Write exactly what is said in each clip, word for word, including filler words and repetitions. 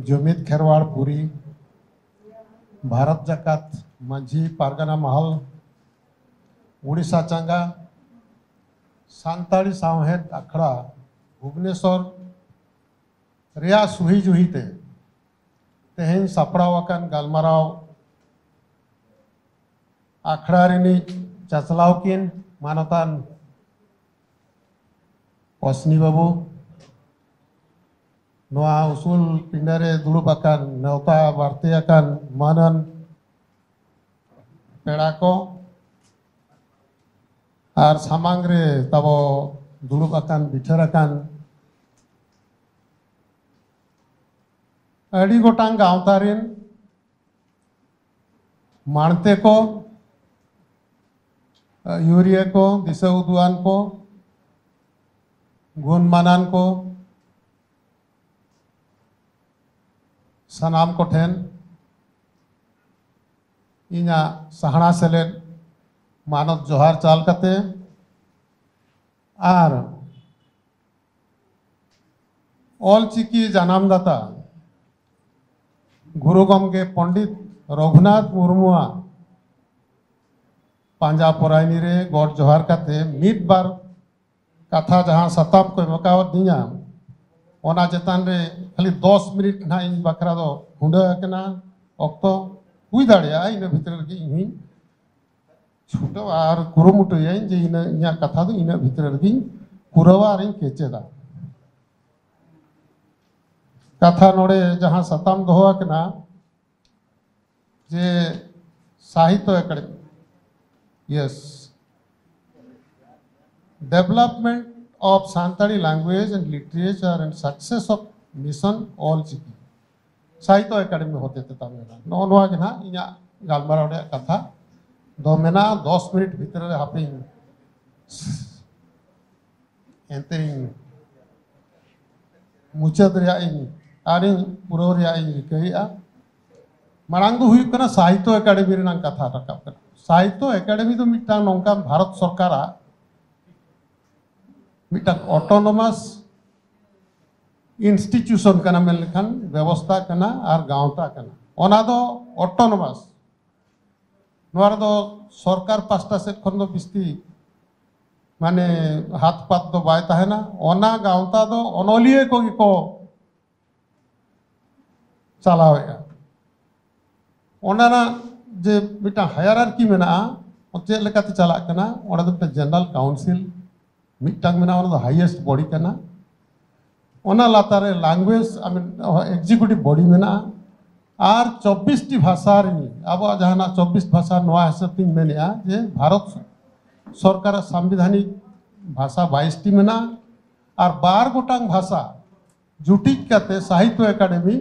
ᱡᱩᱢᱤᱫ ᱠᱷᱮᱨᱣᱟᱲ ᱯᱩᱨᱤ, ᱵᱷᱟᱨᱚᱛ ᱡᱟᱠᱟᱛ ᱢᱟᱹᱡᱷᱤ ᱯᱟᱨᱜᱟᱱᱟ ᱢᱟᱦᱟᱞ, ᱩᱲᱤᱥᱥᱟ ᱪᱟᱸᱜᱟ, ᱥᱟᱱᱛᱟᱲᱤ ᱥᱟᱶᱦᱮᱫ ᱟᱠᱷᱲᱟ, ᱵᱷᱩᱵᱽᱱᱮᱥᱚᱨ ᱨᱮᱭᱟᱜ ᱥᱩᱦᱤ ᱡᱩᱦᱤ ᱛᱮ ᱛᱮᱦᱮᱧ ᱥᱟᱯᱲᱟᱣ ᱟᱠᱟᱱ ᱜᱟᱞᱢᱟᱨᱟᱣ ᱟᱠᱷᱲᱟ ᱨᱤᱱᱤᱡ ᱪᱟᱪᱞᱟᱣ ᱠᱤᱱ ᱢᱟᱱᱚᱛᱟᱱ ᱚᱥᱱᱤ ᱵᱟᱹᱵᱩ, ᱱᱚᱣᱟ ᱩᱥᱩᱞ ᱯᱤᱸᱰᱟᱹ ᱨᱮ ᱫᱩᱲᱩᱵ ᱟᱠᱟᱱ ᱱᱮᱣᱛᱟ ᱵᱟᱨᱛᱤ ᱟᱠᱟᱱ ᱢᱟᱹᱱᱟᱱ ᱯᱮᱲᱟ ᱠᱚ ᱟᱨ ᱥᱟᱢᱟᱝ ᱨᱮ ᱛᱟᱵᱚ ᱫᱩᱲᱩᱵ ᱟᱠᱟᱱ ᱵᱤᱪᱟᱹᱨ ᱟᱠᱟᱱ ᱟᱹᱰᱤ ᱜᱚᱴᱟᱝ ᱜᱟᱶᱛᱟ ᱨᱮᱱ ᱢᱟᱲᱛᱮ ᱠᱚ, ᱟᱹᱭᱩᱨᱤᱭᱟᱹ ᱠᱚ, ᱫᱤᱥᱟᱹ ᱩᱫᱩᱜᱟᱱ ᱠᱚ, ᱜᱩᱱ ᱢᱟᱱᱟᱱ ᱠᱚ, ᱥᱟᱱᱟᱢ ᱠᱚᱴᱷᱮᱱ ᱤᱧᱟᱹᱜ ᱥᱟᱦᱱᱟ ᱥᱮᱞᱮᱫ ᱢᱟᱱᱚᱛ ᱡᱚᱦᱟᱨ ᱪᱟᱞ ᱠᱟᱛᱮ ᱟᱨ ᱚᱞ ᱪᱤᱠᱤ ᱡᱟᱱᱟᱢ ᱫᱟᱛᱟ ᱜᱩᱨᱩ ᱜᱚᱢᱠᱮ ᱯᱚᱱᱰᱤᱛ ᱨᱚᱜᱷᱩᱱᱟᱛᱷ ᱢᱩᱨᱢᱩᱣᱟᱜ ᱯᱟᱸᱡᱟ ᱯᱚᱨᱟᱭᱱᱤ ᱨᱮ ᱜᱚᱰ ᱡᱚᱦᱟᱨ ᱠᱟᱛᱮ ᱢᱤᱫ ᱵᱟᱨ ᱠᱟᱛᱷᱟ ᱡᱟᱦᱟᱸ ᱥᱟᱛᱟᱢ ᱠᱚ ᱮᱢ ᱟᱠᱟᱣᱟᱫᱤᱧᱟ, ᱚᱱᱟ ᱪᱮᱛᱟᱱ ᱨᱮ ᱠᱷᱟᱹᱞᱤ ᱫᱚᱥ ᱢᱤᱱᱤᱴ ᱱᱟᱦᱟᱜ ᱤᱧ ᱵᱟᱠᱷᱨᱟ ᱫᱚ ᱦᱩᱰᱟᱹ ᱟᱠᱟᱱᱟ᱾ ᱚᱠᱛᱚ ᱦᱩᱭ ᱫᱟᱲᱮᱭᱟᱜᱼᱟ, ᱤᱱᱟᱹ ᱵᱷᱤᱛᱨᱤ ᱨᱮᱜᱮ ᱤᱧ ᱦᱚᱸᱧ ᱪᱷᱩᱴᱟᱹᱣᱟ ᱟᱨ ᱠᱩᱨᱩᱢᱩᱴᱩᱭᱟᱹᱧ ᱡᱮ ᱤᱱᱟᱹ ᱤᱧᱟᱹᱜ ᱠᱟᱛᱷᱟ ᱫᱚ ᱤᱱᱟᱹᱜ ᱵᱷᱤᱛᱨᱤ ᱨᱮᱜᱮᱧ ᱯᱩᱨᱟᱹᱣᱟ ᱟᱨᱤᱧ ᱠᱮᱪᱮᱫᱟ᱾ ᱠᱟᱛᱷᱟ ᱱᱚᱰᱮ ᱡᱟᱦᱟᱸ ᱥᱟᱛᱟᱢ ᱫᱚᱦᱚ ᱟᱠᱟᱱᱟ ᱡᱮ ᱥᱟᱦᱤᱛᱛᱚ academy, yes, development of Santali language and literature and success of mission Ol Chiki, ᱥᱟᱦᱤᱛᱛᱚ ᱮᱠᱟᱰᱮᱢᱤ ᱦᱚᱛᱮ ᱛᱮ ᱛᱟᱢ ᱢᱮᱱᱟᱜᱼᱟ᱾ ᱱᱚᱜᱼᱚ ᱱᱚᱣᱟ ᱜᱮ ᱱᱟᱦᱟᱜ ᱤᱧᱟᱹᱜ ᱜᱟᱞᱢᱟᱨᱟᱣ ᱨᱮᱭᱟᱜ ᱠᱟᱛᱷᱟ ᱫᱚ ᱢᱮᱱᱟᱜᱼᱟ᱾ ᱫᱚᱥ ᱢᱤᱱᱤᱴ ᱵᱷᱤᱛᱨᱤ ᱨᱮ ᱦᱟᱯᱮᱧ ᱮᱱᱛᱮᱧ ᱢᱩᱪᱟᱹᱫ ᱨᱮᱭᱟᱜ ᱤᱧ ᱟᱨᱤᱧ ᱯᱩᱨᱟᱹᱣ ᱨᱮᱭᱟᱜ ᱤᱧ ᱨᱤᱠᱟᱹᱭᱮᱫᱼᱟ᱾ ᱢᱟᱲᱟᱝ ᱫᱚ ᱦᱩᱭᱩᱜ ᱠᱟᱱᱟ ᱥᱟᱦᱤᱛᱛᱚ ᱮᱠᱟᱰᱮᱢᱤ ᱨᱮᱱᱟᱜ ᱠᱟᱛᱷᱟ ᱨᱟᱠᱟᱵ ᱠᱟᱱᱟ᱾ ᱥᱟᱦᱤᱛᱛᱚ ᱮᱠᱟᱰᱮᱢᱤ ᱫᱚ ᱢᱤᱫᱴᱟᱝ ᱱᱚᱝᱠᱟᱱ ᱵᱷᱟᱨᱚᱛ ᱥᱚᱨᱠᱟᱨᱟᱜ ᱢᱤᱫᱴᱟᱝ autonomous institution ᱠᱟᱱᱟ, ᱢᱮᱱ ᱞᱮᱠᱷᱟᱱ ᱵᱮᱵᱚᱥᱛᱷᱟ ᱠᱟᱱᱟ ᱟᱨ ᱜᱟᱶᱛᱟ ᱠᱟᱱᱟ᱾ ᱚᱱᱟ ᱫᱚ autonomous, ᱱᱚᱣᱟ ᱨᱮᱫᱚ ᱥᱚᱨᱠᱟᱨ ᱯᱟᱥᱴᱟ ᱥᱮᱫ ᱠᱷᱚᱱ ᱫᱚ ᱵᱤᱥᱛᱤ ᱢᱟᱱᱮ ᱦᱟᱛ ᱯᱟᱛ ᱫᱚ ᱵᱟᱭ ᱛᱟᱦᱮᱱᱟ᱾ ᱚᱱᱟ ᱜᱟᱶᱛᱟ ᱫᱚ ᱚᱱᱚᱞᱤᱭᱟᱹ ᱠᱚᱜᱮ ᱠᱚ ᱪᱟᱞᱟᱣᱮᱫᱼᱟ᱾ ᱚᱱᱟ ᱨᱮᱱᱟᱜ ᱡᱮ ᱢᱤᱫᱴᱟᱝ hierarchy ᱢᱮᱱᱟᱜᱼᱟ, ᱪᱮᱫ ᱞᱮᱠᱟᱛᱮ ᱪᱟᱞᱟᱜ ᱠᱟᱱᱟ, ᱚᱸᱰᱮ ᱫᱚ ᱢᱤᱫᱴᱟᱝ general council ᱢᱤᱫᱴᱟᱝ ᱢᱮᱱᱟᱜᱼᱟ, ᱚᱱᱟ ᱫᱚ highest body ᱠᱟᱱᱟ᱾ ᱚᱱᱟ ᱞᱟᱛᱟᱨ ᱨᱮ language, I mean, executive body ᱢᱮᱱᱟᱜᱼᱟ᱾ ᱟᱨ ᱪᱚᱵᱵᱤᱥ ᱴᱤ ᱵᱷᱟᱥᱟ ᱨᱤᱱᱤᱡ, ᱟᱵᱚᱣᱟᱜ ᱡᱟᱦᱟᱱᱟᱜ ᱪᱚᱵᱵᱤᱥ ᱵᱷᱟᱥᱟ, ᱱᱚᱣᱟ ᱦᱤᱥᱟᱹᱵ ᱛᱤᱧ ᱢᱮᱱᱮᱫᱼᱟ ᱡᱮ ᱵᱷᱟᱨᱚᱛ ᱥᱚᱨᱠᱟᱨᱟᱜ ᱥᱟᱝᱵᱤᱫᱷᱟᱱᱤᱠ ᱵᱷᱟᱥᱟ ᱵᱟᱭᱤᱥ ᱴᱤ ᱢᱮᱱᱟᱜᱼᱟ᱾ ᱟᱨ ᱵᱟᱨ ᱜᱚᱴᱟᱝ ᱵᱷᱟᱥᱟ ᱡᱩᱴᱤᱡ ᱠᱟᱛᱮ ᱥᱟᱦᱤᱛᱛᱚ ᱮᱠᱟᱰᱮᱢᱤ,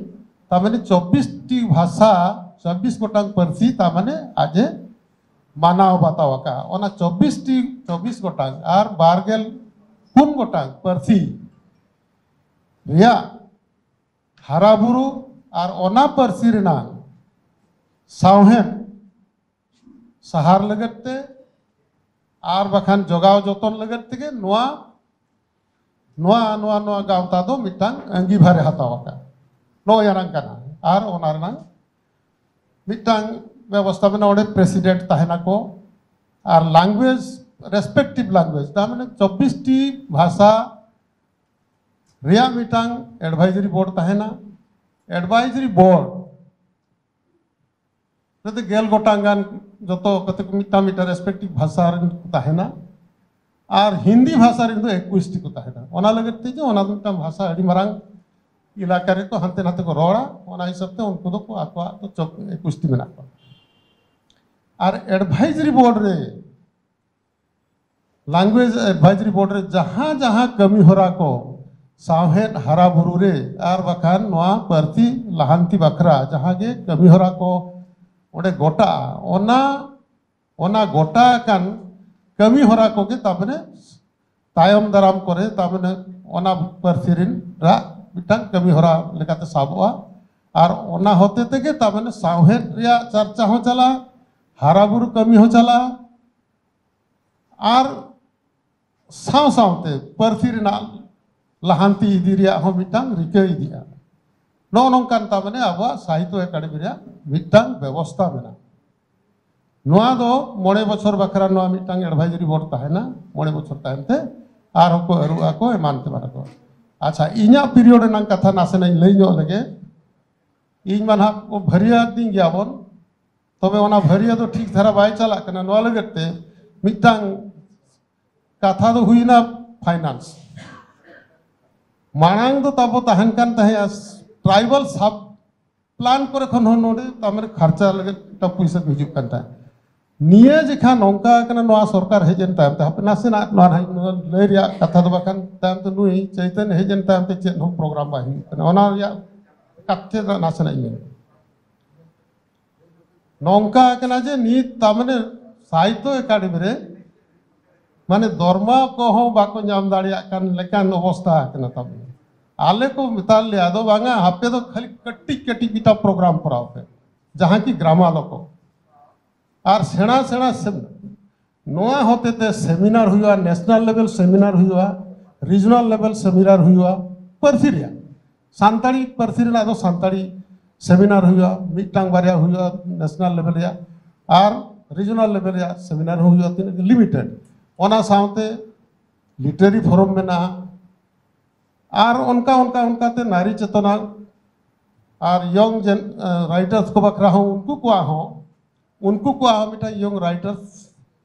ᱛᱟᱨ ᱢᱟᱱᱮ ᱪᱚᱵᱵᱤᱥ ᱴᱤ ᱵᱷᱟᱥᱟ, ᱪᱚᱵᱵᱤᱥ ᱜᱚᱴᱟᱝ ᱯᱟᱹᱨᱥᱤ, ᱛᱟᱨ ᱢᱟᱱᱮ ᱟᱡ ᱮ ᱢᱟᱱᱟᱣ ᱵᱟᱛᱟᱣ ᱟᱠᱟᱫᱼᱟ᱾ ᱚᱱᱟ ᱪᱚᱵᱵᱤᱥ ᱴᱤ, ᱪᱚᱵᱵᱤᱥ ᱜᱚᱴᱟᱝ ᱟᱨ ᱵᱟᱨ ᱜᱮᱞ ᱯᱩᱱ ᱜᱚᱴᱟᱝ ᱯᱟᱹᱨᱥᱤ ᱨᱮᱭᱟᱜ ᱦᱟᱨᱟ ᱵᱩᱨᱩ ᱟᱨ ᱚᱱᱟ ᱯᱟᱹᱨᱥᱤ ᱨᱮᱱᱟᱜ ᱥᱟᱶᱦᱮᱫ ᱥᱟᱦᱟᱨ ᱞᱟᱹᱜᱤᱫ ᱛᱮ ᱟᱨ ᱵᱟᱠᱷᱟᱱ ᱡᱚᱜᱟᱣ ᱡᱚᱛᱚᱱ ᱞᱟᱹᱜᱤᱫ ᱛᱮᱜᱮ ᱱᱚᱣᱟ, ᱱᱚᱣᱟ, ᱱᱚᱣᱟ, ᱱᱚᱣᱟ ᱜᱟᱶᱛᱟ ᱫᱚ ᱢᱤᱫᱴᱟᱝ ᱟᱸᱜᱤᱵᱷᱟᱨᱮ ᱦᱟᱛᱟᱣ ᱟᱠᱟᱫ᱾ ᱱᱚᱜᱼᱚᱭ ᱟᱱᱟᱝ ᱠᱟᱱᱟ᱾ ᱟᱨ ᱚᱱᱟ ᱨᱮᱱᱟᱝ ᱢᱤᱫᱴᱟᱝ ᱵᱮᱵᱚᱥᱛᱷᱟ ᱢᱮᱱᱟᱜᱼᱟ, ᱚᱸᱰᱮ president ᱛᱟᱦᱮᱱᱟᱠᱚ᱾ ᱟᱨ language, respective language, ᱛᱟᱨ ᱢᱟᱱᱮ ᱪᱚᱵᱵᱤᱥ ᱴᱤ ᱵᱷᱟᱥᱟ ᱨᱮᱭᱟᱜ ᱢᱤᱫᱴᱟᱝ advisory board ᱛᱟᱦᱮᱱᱟ᱾ Advisory board ᱨᱮᱫᱚ ᱜᱮᱞ ᱜᱚᱴᱟᱝ ᱜᱟᱱ ᱡᱚᱛᱚ ᱠᱟᱛᱮ ᱠᱚ ᱢᱤᱫᱴᱟᱝ ᱢᱤᱫᱴᱟᱝ respective ᱵᱷᱟᱥᱟ ᱨᱮᱱ ᱠᱚ ᱛᱟᱦᱮᱱᱟ᱾ ᱟᱨ ᱦᱤᱱᱫᱤ ᱵᱷᱟᱥᱟ ᱨᱮᱱ ᱫᱚ ᱮᱠᱩᱥ ᱴᱤ ᱠᱚ ᱛᱟᱦᱮᱱᱟ᱾ ᱚᱱᱟ ᱞᱟᱹᱜᱤᱫ ᱛᱮ ᱡᱮ ᱚᱱᱟ ᱫᱚ ᱢᱤᱫᱴᱟᱝ ᱵᱷᱟᱥᱟ ᱟᱹᱰᱤ ᱢᱟᱨᱟᱝ ᱮᱞᱟᱠᱟ ᱨᱮᱠᱚ ᱦᱟᱱᱛᱮ ᱱᱟᱛᱮ ᱠᱚ ᱨᱚᱲᱟ, ᱚᱱᱟ ᱦᱤᱥᱟᱹᱵ ᱛᱮ ᱩᱱᱠᱩ ᱫᱚᱠᱚ ᱟᱠᱚᱣᱟᱜ ᱫᱚ ᱪᱚᱠ ᱮᱠᱩᱥ ᱴᱤ ᱢᱮᱱᱟᱜ ᱠᱚᱣᱟ᱾ ᱟᱨ advisory board ᱨᱮ, language advisory board ᱨᱮ ᱡᱟᱦᱟᱸ ᱡᱟᱦᱟᱸ ᱠᱟᱹᱢᱤ ᱦᱚᱨᱟ ᱠᱚ ᱥᱟᱶᱦᱮᱫ ᱦᱟᱨᱟ ᱵᱩᱨᱩ ᱨᱮ ᱟᱨ ᱵᱟᱠᱷᱟᱱ ᱱᱚᱣᱟ ᱯᱟᱹᱨᱥᱤ ᱞᱟᱦᱟᱱᱛᱤ ᱵᱟᱠᱷᱨᱟ ᱡᱟᱦᱟᱸ ᱜᱮ ᱠᱟᱹᱢᱤ ᱦᱚᱨᱟ ᱠᱚ ᱚᱸᱰᱮ ᱜᱚᱴᱟᱜᱼᱟ, ᱚᱱᱟ, ᱚᱱᱟ ᱜᱚᱴᱟ ᱟᱠᱟᱱ ᱠᱟᱹᱢᱤ ᱦᱚᱨᱟ ᱠᱚᱜᱮ ᱛᱟᱨᱢᱟᱱᱮ ᱛᱟᱭᱚᱢ ᱫᱟᱨᱟᱢ ᱠᱚᱨᱮ ᱛᱟᱨᱢᱟᱱᱮ ᱚᱱᱟ ᱯᱟᱹᱨᱥᱤ ᱨᱮᱱ ᱨᱟᱜ ᱢᱤᱫᱴᱟᱝ ᱠᱟᱹᱢᱤ ᱦᱚᱨᱟ ᱞᱮᱠᱟᱛᱮ ᱥᱟᱵᱚᱜᱼᱟ᱾ ᱟᱨ ᱚᱱᱟ ᱦᱚᱛᱮ ᱛᱮᱜᱮ ᱛᱟᱨᱢᱟᱱᱮ ᱥᱟᱶᱦᱮᱫ ᱨᱮᱭᱟᱜ ᱪᱟᱨᱪᱟ ᱦᱚᱸ ᱪᱟᱞᱟᱜᱼᱟ, ᱦᱟᱨᱟ ᱵᱩᱨᱩ ᱠᱟᱹᱢᱤ ᱦᱚᱸ ᱪᱟᱞᱟᱜᱼᱟ, ᱟᱨ ᱥᱟᱶ ᱥᱟᱶᱛᱮ ᱯᱟᱹᱨᱥᱤ ᱨᱮᱱᱟᱜ ᱞᱟᱦᱟᱱᱛᱤ ᱤᱫᱤ ᱨᱮᱭᱟᱜ ᱦᱚᱸ ᱢᱤᱫᱴᱟᱝ ᱨᱤᱠᱟᱹ ᱤᱫᱤᱜᱼᱟ᱾ ᱱᱚᱜᱼᱚ ᱱᱚᱝᱠᱟᱱ ᱛᱟᱨ ᱢᱟᱱᱮ ᱟᱵᱚᱣᱟᱜ ᱥᱟᱦᱤᱛᱛᱚ ᱮᱠᱟᱰᱮᱢᱤ ᱨᱮᱭᱟᱜ ᱢᱤᱫᱴᱟᱝ ᱵᱮᱵᱚᱥᱛᱷᱟ ᱢᱮᱱᱟᱜᱼᱟ᱾ ᱱᱚᱣᱟ ᱫᱚ ᱢᱚᱬᱮ ᱵᱚᱪᱷᱚᱨ ᱵᱟᱠᱷᱨᱟ ᱱᱚᱣᱟ ᱢᱤᱫᱴᱟᱝ advisory board ᱛᱟᱦᱮᱱᱟ, ᱢᱚᱬᱮ ᱵᱚᱪᱷᱚᱨ ᱛᱟᱭᱚᱢ ᱛᱮ ᱟᱨᱦᱚᱸ ᱠᱚ ᱟᱹᱨᱩᱜ ᱟᱠᱚ, ᱮᱢᱟᱱ ᱛᱮᱢᱟᱱ ᱟᱠᱚ᱾ ᱟᱪᱪᱷᱟ, ᱤᱧᱟᱹᱜ period ᱨᱮᱱᱟᱜ ᱠᱟᱛᱷᱟ ᱱᱟᱥᱮᱱᱟᱜ ᱤᱧ ᱞᱟᱹᱭ ᱧᱚᱜ ᱞᱮᱜᱮ᱾ ᱤᱧ ᱢᱟ ᱱᱟᱦᱟᱜ ᱠᱚ ᱵᱷᱟᱹᱨᱭᱟᱹ ᱟᱹᱫᱤᱧ ᱜᱮᱭᱟ ᱵᱚᱱ, ᱛᱚᱵᱮ ᱚᱱᱟ ᱵᱷᱟᱹᱨᱭᱟᱹ ᱫᱚ ᱴᱷᱤᱠ ᱫᱷᱟᱨᱟ ᱵᱟᱭ ᱪᱟᱞᱟᱜ ᱠᱟᱱᱟ᱾ ᱱᱚᱣᱟ ᱞᱟᱹᱜᱤᱫ ᱛᱮ ᱢᱤᱫᱴᱟᱝ ᱠᱟᱛᱷᱟ ᱫᱚ ᱦᱩᱭᱱᱟ finance᱾ ᱢᱟᱲᱟᱝ ᱫᱚ ᱛᱟᱵᱚ ᱛᱟᱦᱮᱱ ᱠᱟᱱ ᱛᱟᱦᱮᱸᱜᱼᱟ tribal sub plan ᱠᱚᱨᱮ ᱠᱷᱚᱱ ᱦᱚᱸ ᱱᱚᱰᱮ ᱛᱟᱨᱢᱟᱱᱮ ᱠᱷᱚᱨᱪᱟ ᱞᱟᱹᱜᱤᱫ ᱴᱟᱠᱟ ᱯᱩᱭᱥᱟᱹ ᱠᱚ ᱦᱤᱡᱩᱜ ᱠᱟᱱ ᱛᱟᱦᱮᱸᱫ᱾ ᱱᱤᱭᱟᱹ ᱡᱮᱠᱷᱟ ᱱᱚᱝᱠᱟ ᱠᱟᱱᱟ, ᱱᱚᱣᱟ ᱥᱚᱨᱠᱟᱨ ᱦᱮᱡ ᱮᱱ ᱛᱟᱭᱚᱢ ᱛᱮ, ᱦᱟᱯᱮ ᱱᱟᱥᱮᱱᱟᱜ ᱱᱚᱣᱟ ᱱᱟᱦᱟᱜ ᱞᱟᱹᱭ ᱨᱮᱭᱟᱜ ᱠᱟᱛᱷᱟ ᱫᱚ ᱵᱟᱠᱷᱟᱱ ᱛᱟᱭᱚᱢ ᱛᱮ ᱱᱩᱭ ᱪᱳᱭᱛᱚᱱᱭᱚ ᱦᱮᱡ ᱮᱱ ᱛᱟᱭᱚᱢ ᱛᱮ ᱪᱮᱫ ᱦᱚᱸ program ᱵᱟᱭ ᱦᱩᱭᱩᱜ ᱠᱟᱱᱟ, ᱚᱱᱟ ᱨᱮᱭᱟᱜ ᱠᱟᱛᱷᱟ ᱫᱚ ᱱᱟᱥᱮᱱᱟᱜ ᱤᱧ ᱢᱮᱱᱟ᱾ ᱱᱚᱝᱠᱟ ᱠᱟᱱᱟ ᱡᱮ ᱱᱤᱛ ᱛᱟᱨᱢᱟᱱᱮ ᱥᱟᱦᱤᱛᱛᱚ ᱮᱠᱟᱰᱮᱢᱤ ᱨᱮ ᱢᱟᱱᱮ ᱫᱚᱨᱢᱟ ᱠᱚᱦᱚᱸ ᱵᱟᱠᱚ ᱧᱟᱢ ᱫᱟᱲᱮᱭᱟᱜ ᱠᱟᱱ ᱞᱮᱠᱟᱱ ᱚᱵᱚᱥᱛᱷᱟ ᱠᱟᱱᱟ ᱛᱟᱵᱚᱱ᱾ ᱟᱞᱮ ᱠᱚ ᱢᱮᱛᱟ ᱞᱮᱭᱟ, "ᱟᱫᱚ ᱵᱟᱝᱟ, ᱟᱯᱮ ᱫᱚ ᱠᱷᱟᱹᱞᱤ ᱠᱟᱹᱴᱤᱡ ᱠᱟᱹᱴᱤᱡ ᱢᱤᱫᱴᱟᱝ program ᱠᱚᱨᱟᱣ ᱯᱮ, ᱡᱟᱦᱟᱸ ᱠᱤ ᱜᱨᱟᱢᱟᱞᱚ ᱠᱚ, ᱟᱨ ᱥᱮᱬᱟ ᱥᱮᱬᱟ ᱥᱮ-, ᱱᱚᱣᱟ ᱦᱚᱛᱮ ᱛᱮ seminar ᱦᱩᱭᱩᱜᱼᱟ, national level seminar ᱦᱩᱭᱩᱜᱼᱟ, regional level seminar ᱦᱩᱭᱩᱜᱼᱟ, ᱯᱟᱹᱨᱥᱤ ᱨᱮᱭᱟᱜ, ᱥᱟᱱᱛᱟᱲᱤ ᱯᱟᱹᱨᱥᱤ ᱨᱮᱱᱟᱜ ᱫᱚ ᱥᱟᱱᱛᱟᱲᱤ seminar ᱦᱩᱭᱩᱜᱼᱟ, ᱢᱤᱫᱴᱟᱝ ᱵᱟᱨᱭᱟ ᱦᱩᱭᱩᱜᱼᱟ national level ᱨᱮᱭᱟᱜ, ᱟᱨ regional level ᱨᱮᱭᱟᱜ seminar ᱦᱚᱸ ᱦᱩᱭᱩᱜᱼᱟ, ᱛᱤᱱᱟᱹᱜ limited᱾ ᱚᱱᱟ ᱥᱟᱶᱛᱮ literary forum ᱢᱮᱱᱟᱜᱼᱟ, ᱟᱨ ᱚᱱᱠᱟ ᱚᱱᱠᱟ ᱚᱱᱠᱟᱛᱮ ᱱᱟᱨᱤ ᱪᱮᱛᱚᱱᱟ ᱟᱨ young gen writers ᱠᱚ ᱵᱟᱠᱷᱨᱟ ᱦᱚᱸ, ᱩᱱᱠᱩ ᱠᱚᱣᱟᱜ ᱦᱚᱸ, ᱩᱱᱠᱩ ᱠᱚᱣᱟᱜ ᱦᱚᱸ ᱢᱤᱫᱴᱟᱝ young writers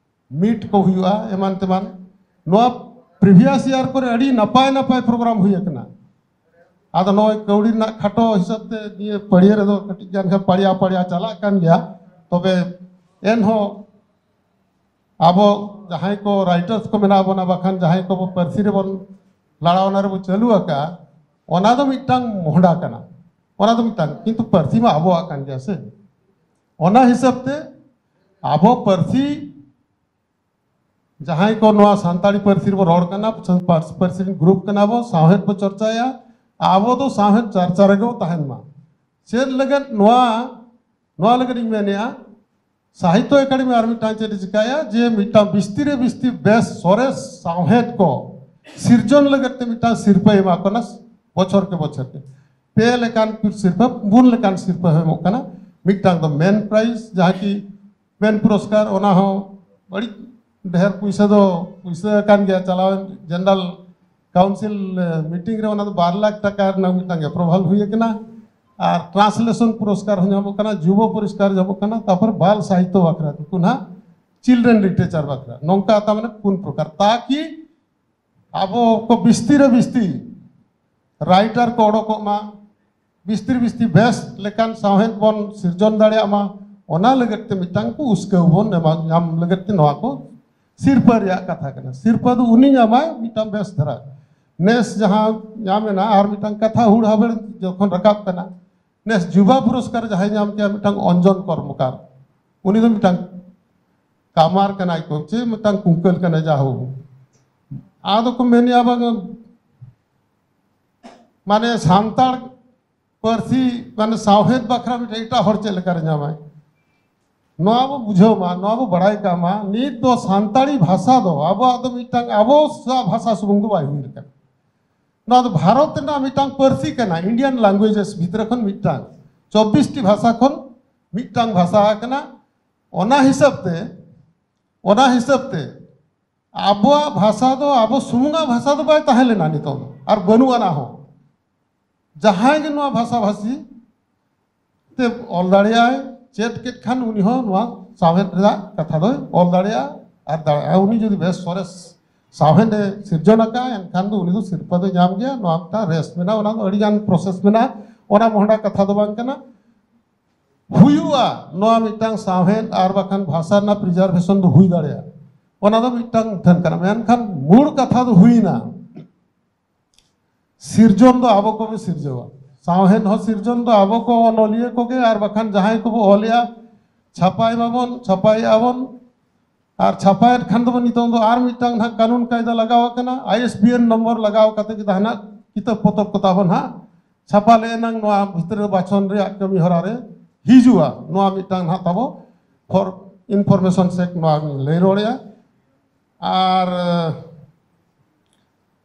meet ᱠᱚ ᱦᱩᱭᱩᱜᱼᱟ, ᱮᱢᱟᱱ ᱛᱮᱢᱟᱱ᱾ ᱱᱚᱣᱟ previous year ᱠᱚᱨᱮ ᱟᱹᱰᱤ ᱱᱟᱯᱟᱭ ᱱᱟᱯᱟᱭ program ᱦᱩᱭ ᱟᱠᱟᱱᱟ᱾ ᱟᱫᱚ ᱱᱚᱜᱼᱚᱭ ᱠᱟᱹᱣᱰᱤ ᱨᱮᱱᱟᱜ ᱠᱷᱟᱴᱚ ᱦᱤᱥᱟᱹᱵ ᱛᱮ ᱱᱤᱭᱟᱹ ᱯᱟᱹᱲᱤᱭᱟᱹ ᱨᱮᱫᱚ ᱠᱟᱹᱴᱤᱡ ᱜᱟᱱ ᱠᱷᱟᱱ ᱯᱟᱲᱤᱭᱟ ᱯᱟᱲᱤᱭᱟ ᱪᱟᱞᱟᱜ ᱠᱟᱱ ᱜᱮᱭᱟ᱾ ᱛᱚᱵᱮ ᱮᱱᱦᱚᱸ ᱟᱵᱚ ᱡᱟᱦᱟᱸᱭ ᱠᱚ writers ᱠᱚ ᱢᱮᱱᱟᱜ ᱵᱚᱱᱟ, ᱵᱟᱠᱷᱟᱱ ᱡᱟᱦᱟᱸᱭ ᱠᱚ ᱯᱟᱹᱨᱥᱤ ᱨᱮᱵᱚᱱ ᱞᱟᱲᱟᱣ, ᱚᱱᱟ ᱨᱮᱵᱚ ᱪᱟᱹᱞᱩ ᱟᱠᱟᱫᱼᱟ, ᱚᱱᱟ ᱫᱚ ᱢᱤᱫᱴᱟᱝ ᱢᱚᱦᱰᱟ ᱠᱟᱱᱟ, ᱚᱱᱟ ᱫᱚ ᱢᱤᱫᱴᱟᱝ, ᱠᱤᱱᱛᱩ ᱯᱟᱹᱨᱥᱤ ᱢᱟ ᱟᱵᱚᱣᱟᱜ ᱠᱟᱱ ᱜᱮᱭᱟ ᱥᱮ᱾ ᱚᱱᱟ ᱦᱤᱥᱟᱹᱵ ᱛᱮ ᱟᱵᱚ ᱯᱟᱹᱨᱥᱤ ᱡᱟᱦᱟᱸᱭ ᱠᱚ ᱱᱚᱣᱟ ᱥᱟᱱᱛᱟᱲᱤ ᱯᱟᱹᱨᱥᱤ ᱨᱮᱵᱚ ᱨᱚᱲ ᱠᱟᱱᱟ, ᱯᱟᱹᱨᱥᱤ ᱯᱟᱹᱨᱥᱤ ᱨᱮᱱ group ᱠᱟᱱᱟ ᱵᱚ, ᱥᱟᱶᱦᱮᱫ ᱵᱚ ᱪᱚᱨᱪᱟᱭᱟ, ᱟᱵᱚ ᱫᱚ ᱥᱟᱶᱦᱮᱫ ᱪᱟᱨᱪᱟ ᱨᱮᱜᱮ ᱵᱚ ᱛᱟᱦᱮᱱ ᱢᱟ᱾ ᱪᱮᱫ ᱞᱟᱹᱜᱤᱫ ᱱᱚᱣᱟ, ᱱᱚᱣᱟ ᱞᱟᱹᱜᱤᱫ ᱤᱧ ᱢᱮᱱᱮᱫᱼᱟ, ᱥᱟᱦᱤᱛᱛᱚ ᱮᱠᱟᱰᱮᱢᱤ ᱟᱨ ᱢᱤᱫᱴᱟᱝ ᱪᱮᱫ ᱮ ᱪᱤᱠᱟᱹᱭᱟ, ᱡᱮ ᱢᱤᱫᱴᱟᱝ ᱵᱤᱥᱛᱤ ᱨᱮ ᱵᱤᱥᱛᱤ ᱵᱮᱥ ᱥᱚᱨᱮᱥ ᱥᱟᱶᱦᱮᱫ ᱠᱚ ᱥᱤᱨᱡᱚᱱ ᱞᱟᱹᱜᱤᱫ ᱛᱮ ᱢᱤᱫᱴᱟᱝ ᱥᱤᱨᱯᱟᱹᱭ ᱮᱢᱟ ᱠᱚ ᱠᱟᱱᱟ ᱵᱚᱪᱷᱚᱨ ᱠᱮ ᱵᱚᱪᱷᱚᱨ ᱛᱮ᱾ ᱯᱮ ᱞᱮᱠᱟᱱ ᱥᱤᱨᱯᱟᱹ, ᱯᱩᱱ ᱞᱮᱠᱟᱱ ᱥᱤᱨᱯᱟᱹ ᱮᱢᱚᱜ ᱠᱟᱱᱟ᱾ ᱢᱤᱫᱴᱟᱝ ᱫᱚ ᱢᱮᱱ ᱯᱨᱟᱭᱤᱡᱽ, ᱡᱟᱦᱟᱸ ᱠᱤ ᱢᱮᱱ ᱯᱩᱨᱚᱥᱠᱟᱨ, ᱚᱱᱟ ᱦᱚᱸ ᱟᱹᱰᱤ ᱰᱷᱮᱨ ᱯᱩᱭᱥᱟᱹ ᱫᱚ ᱯᱩᱭᱥᱟᱹ ᱟᱠᱟᱱ ᱜᱮᱭᱟ᱾ ᱪᱟᱞᱟᱣᱮᱱ ᱡᱮᱱᱟᱨᱟᱞ ᱠᱟᱣᱩᱱᱥᱤᱞ ᱢᱤᱴᱤᱝ ᱨᱮ ᱚᱱᱟ ᱫᱚ ᱵᱟᱨ ᱞᱟᱠᱷ ᱴᱟᱠᱟ ᱨᱮᱱᱟᱜ ᱢᱤᱫᱴᱟᱝ ᱮᱯᱨᱩᱵᱷᱟᱞ ᱦᱩᱭ ᱟᱠᱟᱱᱟ᱾ ᱟᱨ ᱴᱨᱟᱱᱥᱞᱮᱥᱚᱱ ᱯᱩᱨᱚᱥᱠᱟᱨ ᱦᱚᱸ ᱧᱟᱢᱚᱜ ᱠᱟᱱᱟ, ᱡᱩᱵᱚ ᱯᱩᱨᱚᱥᱠᱟᱨ ᱧᱟᱢᱚᱜ ᱠᱟᱱᱟ, ᱛᱟᱨᱯᱚᱨ ᱵᱟᱞ ᱥᱟᱦᱤᱛᱛᱚ ᱵᱟᱠᱷᱨᱟ ᱱᱩᱠᱩ ᱱᱟᱦᱟᱜ ᱪᱤᱞᱰᱨᱮᱱ ᱞᱤᱴᱟᱨᱮᱪᱟᱨ ᱵᱟᱠᱷᱨᱟ᱾ ᱱᱚᱝᱠᱟ ᱛᱟᱨ ᱢᱟᱱᱮ ᱯᱩᱱ ᱯᱨᱚᱠᱟᱨ, ᱛᱟᱠᱤ ᱟᱵᱚ ᱠᱚ ᱵᱤᱥᱛᱤ ᱨᱮ ᱵᱤᱥᱛᱤ ᱨᱟᱭᱴᱟᱨ ᱠᱚ ᱚᱰᱚᱠᱚᱜ ᱢᱟ, ᱵᱤᱥᱛᱤ ᱨᱮ ᱵᱤᱥᱛᱤ ᱵᱮᱥ ᱞᱮᱠᱟᱱ ᱥᱟᱶᱦᱮᱫ ᱵᱚᱱ ᱥᱤᱨᱡᱚᱱ ᱫᱟᱲᱮᱭᱟᱜ ᱢᱟ, ᱚᱱᱟ ᱞᱟᱹᱜᱤᱫ ᱛᱮ ᱢᱤᱫᱴᱟᱝ ᱠᱚ ᱩᱥᱠᱟᱹᱣ ᱵᱚᱱ ᱮᱢᱟ, ᱧᱟᱢ ᱞᱟᱹᱜᱤᱫ ᱛᱮ ᱱᱚᱣᱟ ᱠᱚ ᱥᱤᱨᱯᱟᱹ ᱨᱮᱭᱟᱜ ᱠᱟᱛᱷᱟ ᱠᱟᱱᱟ᱾ ᱥᱤᱨᱯᱟᱹ ᱫᱚ ᱩᱱᱤ ᱧᱟᱢᱟᱭ ᱢᱤᱫᱴᱟᱝ ᱵᱮᱥ ᱫᱷᱟᱨᱟ᱾ ᱱᱮᱥ ᱡᱟᱦᱟᱸ ᱧᱟᱢ ᱮᱱᱟ, ᱟᱨ ᱢᱤᱫᱴᱟᱝ ᱠᱟᱛᱷᱟ ᱦᱩᱲ ᱦᱟᱵᱮᱲ ᱡᱚᱠᱷᱚᱱ ᱨᱟᱠᱟᱵ ᱠᱟᱱᱟ, ᱱᱮᱥ ᱡᱩᱵᱟ ᱯᱩᱨᱚᱥᱠᱟᱨ ᱡᱟᱦᱟᱸᱭ ᱧᱟᱢ ᱠᱮᱜᱼᱟ, ᱢᱤᱫᱴᱟᱝ ᱚᱧᱡᱚᱱ ᱠᱚᱨᱢᱚᱠᱟᱨ, ᱩᱱᱤ ᱫᱚ ᱢᱤᱫᱴᱟᱝ ᱠᱟᱢᱟᱨ ᱠᱟᱱᱟᱭ ᱠᱚ, ᱪᱮ ᱢᱤᱫᱴᱟᱝ ᱠᱩᱝᱠᱟᱹᱞ ᱠᱟᱱᱟᱭ, ᱡᱟᱦᱳ᱾ ᱟᱫᱚ ᱠᱚ ᱢᱮᱱᱮᱜᱼᱟ, ᱵᱟᱝ, ᱢᱟᱱᱮ ᱥᱟᱱᱛᱟᱲ ᱯᱟᱹᱨᱥᱤ, ᱢᱟᱱᱮ ᱥᱟᱶᱦᱮᱫ ᱵᱟᱠᱷᱨᱟ ᱢᱤᱫᱴᱮᱱ ᱮᱴᱟᱜ ᱦᱚᱲ ᱪᱮᱫ ᱞᱮᱠᱟᱨᱮ ᱧᱟᱢᱟᱭ? ᱱᱚᱣᱟ ᱵᱚ ᱵᱩᱡᱷᱟᱹᱣ ᱢᱟ, ᱱᱚᱣᱟ ᱵᱚ ᱵᱟᱲᱟᱭ ᱠᱟᱜ ᱢᱟ, ᱱᱤᱛ ᱫᱚ ᱥᱟᱱᱛᱟᱲᱤ ᱵᱷᱟᱥᱟ ᱫᱚ ᱟᱵᱚᱣᱟᱜ ᱫᱚ ᱢᱤᱫᱴᱟᱝ ᱟᱵᱚ ᱥᱟᱶ ᱵᱷᱟᱥᱟ ᱥᱩᱢᱩᱝ ᱫᱚ ᱵᱟᱭ ᱦᱩᱭ ᱟᱠᱟᱱᱟ᱾ ᱱᱚᱣᱟ ᱫᱚ ᱵᱷᱟᱨᱚᱛ ᱨᱮᱱᱟᱜ ᱢᱤᱫᱴᱟᱝ ᱯᱟᱹᱨᱥᱤ ᱠᱟᱱᱟ, ᱤᱱᱰᱤᱭᱟᱱ ᱞᱮᱝᱜᱩᱭᱮᱡᱮᱥ ᱵᱷᱤᱛᱨᱤ ᱠᱷᱚᱱ ᱢᱤᱫᱴᱟᱝ, ᱪᱚᱵᱵᱤᱥ ᱴᱤ ᱵᱷᱟᱥᱟ ᱠᱷᱚᱱ ᱢᱤᱫᱴᱟᱝ ᱵᱷᱟᱥᱟ ᱠᱟᱱᱟ᱾ ᱚᱱᱟ ᱦᱤᱥᱟᱹᱵ ᱛᱮ, ᱚᱱᱟ ᱦᱤᱥᱟᱹᱵ ᱛᱮ ᱟᱵᱚᱣᱟᱜ ᱵᱷᱟᱥᱟ ᱫᱚ ᱟᱵᱚ ᱥᱩᱢᱩᱝᱟᱜ ᱵᱷᱟᱥᱟ ᱫᱚ ᱵᱟᱭ ᱛᱟᱦᱮᱸ ᱞᱮᱱᱟ, ᱱᱤᱛᱚᱝ ᱫᱚ ᱟᱨ ᱵᱟᱹᱱᱩᱜ ᱟᱱᱟ ᱦᱚᱸ᱾ ᱡᱟᱦᱟᱸᱭ ᱜᱮ ᱱᱚᱣᱟ ᱵᱷᱟᱥᱟ ᱵᱷᱟᱥᱤ ᱛᱮ ᱚᱞ ᱫᱟᱲᱮᱭᱟᱜᱼᱟᱭ, ᱪᱮᱫ ᱠᱮᱫ ᱠᱷᱟᱱ ᱩᱱᱤ ᱦᱚᱸ ᱱᱚᱣᱟ ᱥᱟᱶᱦᱮᱫ ᱨᱮᱭᱟᱜ ᱠᱟᱛᱷᱟ ᱫᱚᱭ ᱚᱞ ᱫᱟᱲᱮᱭᱟᱜᱼᱟ ᱟᱨ ᱫᱟᱲᱮᱭᱟᱜᱼᱟ᱾ ᱩᱱᱤ ᱡᱩᱫᱤ ᱵᱮᱥ ᱥᱚᱨᱮᱥ ᱥᱟᱶᱦᱮᱫ ᱮ ᱥᱤᱨᱡᱚᱱ ᱟᱠᱟᱫᱼᱟ, ᱮᱱᱠᱷᱟᱱ ᱫᱚ ᱩᱱᱤ ᱫᱚ ᱥᱤᱨᱯᱟᱹ ᱫᱚᱭ ᱧᱟᱢ ᱜᱮᱭᱟ᱾ ᱱᱚᱣᱟ ᱢᱤᱫᱴᱟᱝ ᱨᱮᱥ ᱢᱮᱱᱟᱜᱼᱟ, ᱚᱱᱟ ᱫᱚ ᱟᱹᱰᱤᱜᱟᱱ ᱯᱨᱚᱥᱮᱥ ᱢᱮᱱᱟᱜᱼᱟ, ᱚᱱᱟ ᱢᱚᱦᱰᱟ ᱠᱟᱛᱷᱟ ᱫᱚ ᱵᱟᱝ ᱠᱟᱱᱟ᱾ ᱦᱩᱭᱩᱜᱼᱟ, ᱱᱚᱣᱟ ᱢᱤᱫᱴᱟᱝ ᱥᱟᱶᱦᱮᱫ ᱟᱨ ᱵᱟᱠᱷᱟᱱ ᱵᱷᱟᱥᱟ ᱨᱮᱱᱟᱜ ᱯᱨᱤᱡᱟᱨᱵᱷᱮᱥᱚᱱ ᱫᱚ ᱦᱩᱭ ᱫᱟᱲᱮᱭᱟᱜᱼᱟ, ᱚᱱᱟ ᱫᱚ ᱢᱤᱫᱴᱟᱝ ᱴᱷᱮᱱ ᱠᱟᱱᱟ᱾ ᱢᱮᱱᱠᱷᱟᱱ ᱢᱩᱲ ᱠᱟᱛᱷᱟ ᱫᱚ ᱦᱩᱭᱱᱟ, ᱥᱤᱨᱡᱚᱱ ᱫᱚ ᱟᱵᱚ ᱠᱚᱵᱚ ᱥᱤᱨᱡᱟᱹᱣᱟ᱾ ᱥᱟᱶᱦᱮᱫ ᱦᱚᱸ ᱥᱤᱨᱡᱚᱱ ᱫᱚ ᱟᱵᱚ ᱠᱚ ᱚᱱᱚᱞᱤᱭᱟᱹ ᱠᱚᱜᱮ, ᱟᱨ ᱵᱟᱠᱷᱟᱱ ᱡᱟᱦᱟᱸᱭ ᱠᱚᱵᱚ ᱚᱞᱮᱜᱼᱟ, ᱪᱷᱟᱯᱟᱭ ᱢᱟᱵᱚᱱ, ᱪᱷᱟᱯᱟᱭᱮᱜᱼᱟ ᱵᱚᱱ, ᱟᱨ ᱪᱷᱟᱯᱟᱭᱮᱫ ᱠᱷᱟᱱ ᱫᱚᱵᱚᱱ, ᱱᱤᱛᱚᱝ ᱫᱚ ᱟᱨ ᱢᱤᱫᱴᱟᱝ ᱱᱟᱦᱟᱜ ᱠᱟᱹᱱᱩᱱ ᱠᱟᱭᱫᱟ ᱞᱟᱜᱟᱣ ᱟᱠᱟᱱᱟ, I S B N number ᱞᱟᱜᱟᱣ ᱠᱟᱛᱮ ᱜᱮ ᱱᱟᱦᱟᱜ ᱠᱤᱛᱟᱹᱵ ᱯᱚᱛᱚᱵ ᱠᱚ ᱛᱟᱵᱚᱱ ᱦᱟᱸᱜ ᱪᱷᱟᱯᱟ ᱞᱮ ᱮᱱᱟᱝ ᱱᱚᱣᱟ ᱵᱷᱤᱛᱨᱤ ᱨᱮ ᱵᱟᱪᱷᱚᱱ ᱨᱮᱭᱟᱜ ᱠᱟᱹᱢᱤ ᱦᱚᱨᱟ ᱨᱮ ᱦᱤᱡᱩᱜᱼᱟ᱾ ᱱᱚᱣᱟ ᱢᱤᱫᱴᱟᱝ ᱱᱟᱦᱟᱜ ᱛᱟᱵᱚ ᱯᱷᱚᱨ ᱤᱱᱯᱷᱚᱨᱢᱮᱥᱚᱱ ᱥᱮᱠ ᱱᱚᱣᱟ ᱞᱟᱹᱭ ᱨᱚᱲᱮᱜᱼᱟ᱾ ᱟᱨ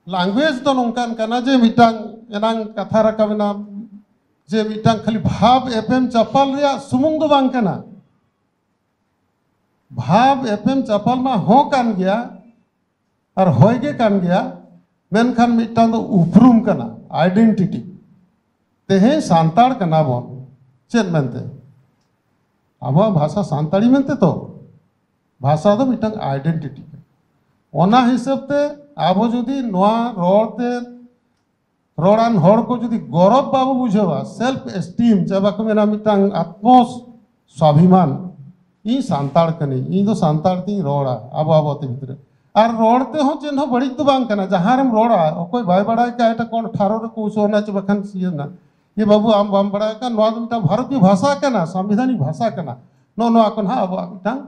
ᱞᱮᱝᱜᱩᱭᱮᱡᱽ ᱫᱚ ᱱᱚᱝᱠᱟᱱ ᱠᱟᱱᱟ ᱡᱮ ᱢᱤᱫᱴᱟᱝ ᱮᱱᱟᱝ ᱠᱟᱛᱷᱟ ᱨᱟᱠᱟᱵ ᱮᱱᱟ ᱡᱮ ᱢᱤᱫᱴᱟᱝ ᱠᱷᱟᱹᱞᱤ ᱵᱷᱟᱵᱽ ᱮᱯᱮᱢ ᱪᱟᱯᱟᱞ ᱨᱮᱭᱟᱜ ᱥᱩᱢᱩᱝ ᱫᱚ ᱵᱟᱝ ᱠᱟᱱᱟ᱾ ᱵᱷᱟᱵᱽ ᱮᱯᱮᱢ ᱪᱟᱯᱟᱞ ᱢᱟ ᱦᱚᱸ ᱠᱟᱱ ᱜᱮᱭᱟ ᱟᱨ ᱦᱚᱭ ᱜᱮ ᱠᱟᱱ ᱜᱮᱭᱟ, ᱢᱮᱱᱠᱷᱟᱱ ᱢᱤᱫᱴᱟᱝ ᱫᱚ ᱩᱯᱨᱩᱢ ᱠᱟᱱᱟ, ᱟᱭᱰᱮᱱᱴᱤᱴᱤ᱾ ᱛᱮᱦᱮᱧ ᱥᱟᱱᱛᱟᱲ ᱠᱟᱱᱟ ᱵᱚᱱ ᱪᱮᱫ ᱢᱮᱱᱛᱮ? ᱟᱵᱚᱣᱟᱜ ᱵᱷᱟᱥᱟ ᱥᱟᱱᱛᱟᱲᱤ ᱢᱮᱱᱛᱮ ᱛᱚ᱾ ᱵᱷᱟᱥᱟ ᱫᱚ ᱢᱤᱫᱴᱟᱝ ᱟᱭᱰᱮᱱᱴᱤᱴᱤ ᱠᱟᱱᱟ᱾ ᱚᱱᱟ ᱦᱤᱥᱟᱹᱵ ᱛᱮ ᱟᱵᱚ ᱡᱩᱫᱤ ᱱᱚᱣᱟ ᱨᱚᱲ ᱛᱮ ᱨᱚᱲᱟᱱ ᱦᱚᱲ ᱠᱚ ᱡᱩᱫᱤ ᱜᱚᱨᱚᱵ ᱵᱟᱵᱚ ᱵᱩᱡᱷᱟᱹᱣᱟ, ᱥᱮᱞᱯ ᱮᱥᱴᱤᱢ, ᱪᱮ ᱵᱟᱠᱚ ᱢᱮᱱᱟ ᱢᱤᱫᱴᱟᱝ ᱟᱛᱢᱚ ᱥᱣᱟᱵᱷᱤᱢᱟᱱ, ᱤᱧ ᱥᱟᱱᱛᱟᱲ ᱠᱟᱹᱱᱟᱹᱧ, ᱤᱧ ᱫᱚ ᱥᱟᱱᱛᱟᱲ ᱛᱤᱧ ᱨᱚᱲᱟ ᱟᱵᱚ ᱟᱵᱚ ᱛᱮ ᱵᱷᱤᱛᱨᱤ᱾ ᱟᱨ ᱨᱚᱲ ᱛᱮᱦᱚᱸ ᱪᱮᱫ ᱦᱚᱸ ᱵᱟᱹᱲᱤᱡ ᱫᱚ ᱵᱟᱝ ᱠᱟᱱᱟ, ᱡᱟᱦᱟᱸ ᱨᱮᱢ ᱨᱚᱲᱟ, ᱚᱠᱚᱭ ᱵᱟᱭ ᱵᱟᱲᱟᱭ ᱠᱟᱜ ᱮᱴᱟᱜ ᱠᱚ ᱴᱷᱟᱨᱚ ᱨᱮᱠᱚ ᱩᱥᱚᱜ ᱮᱱᱟ ᱪᱮ ᱵᱟᱠᱷᱟᱱ ᱥᱤᱭᱟᱹ ᱮᱱᱟ, ᱮ ᱵᱟᱹᱵᱩ ᱟᱢ ᱵᱟᱢ ᱵᱟᱲᱟᱭ ᱠᱟᱱ, ᱱᱚᱣᱟ ᱫᱚ ᱢᱤᱫᱴᱟᱝ ᱵᱷᱟᱨᱚᱛᱤᱭᱚ ᱵᱷᱟᱥᱟ ᱠᱟᱱᱟ, ᱥᱟᱝᱵᱤᱫᱷᱟᱱᱤᱠ ᱵᱷᱟᱥᱟ ᱠᱟᱱᱟ᱾ ᱱᱚᱜᱼᱚ ᱱᱚᱣᱟ ᱠᱚ ᱱᱟᱦᱟᱜ ᱟᱵᱚᱣᱟᱜ ᱢᱤᱫᱴᱟᱝ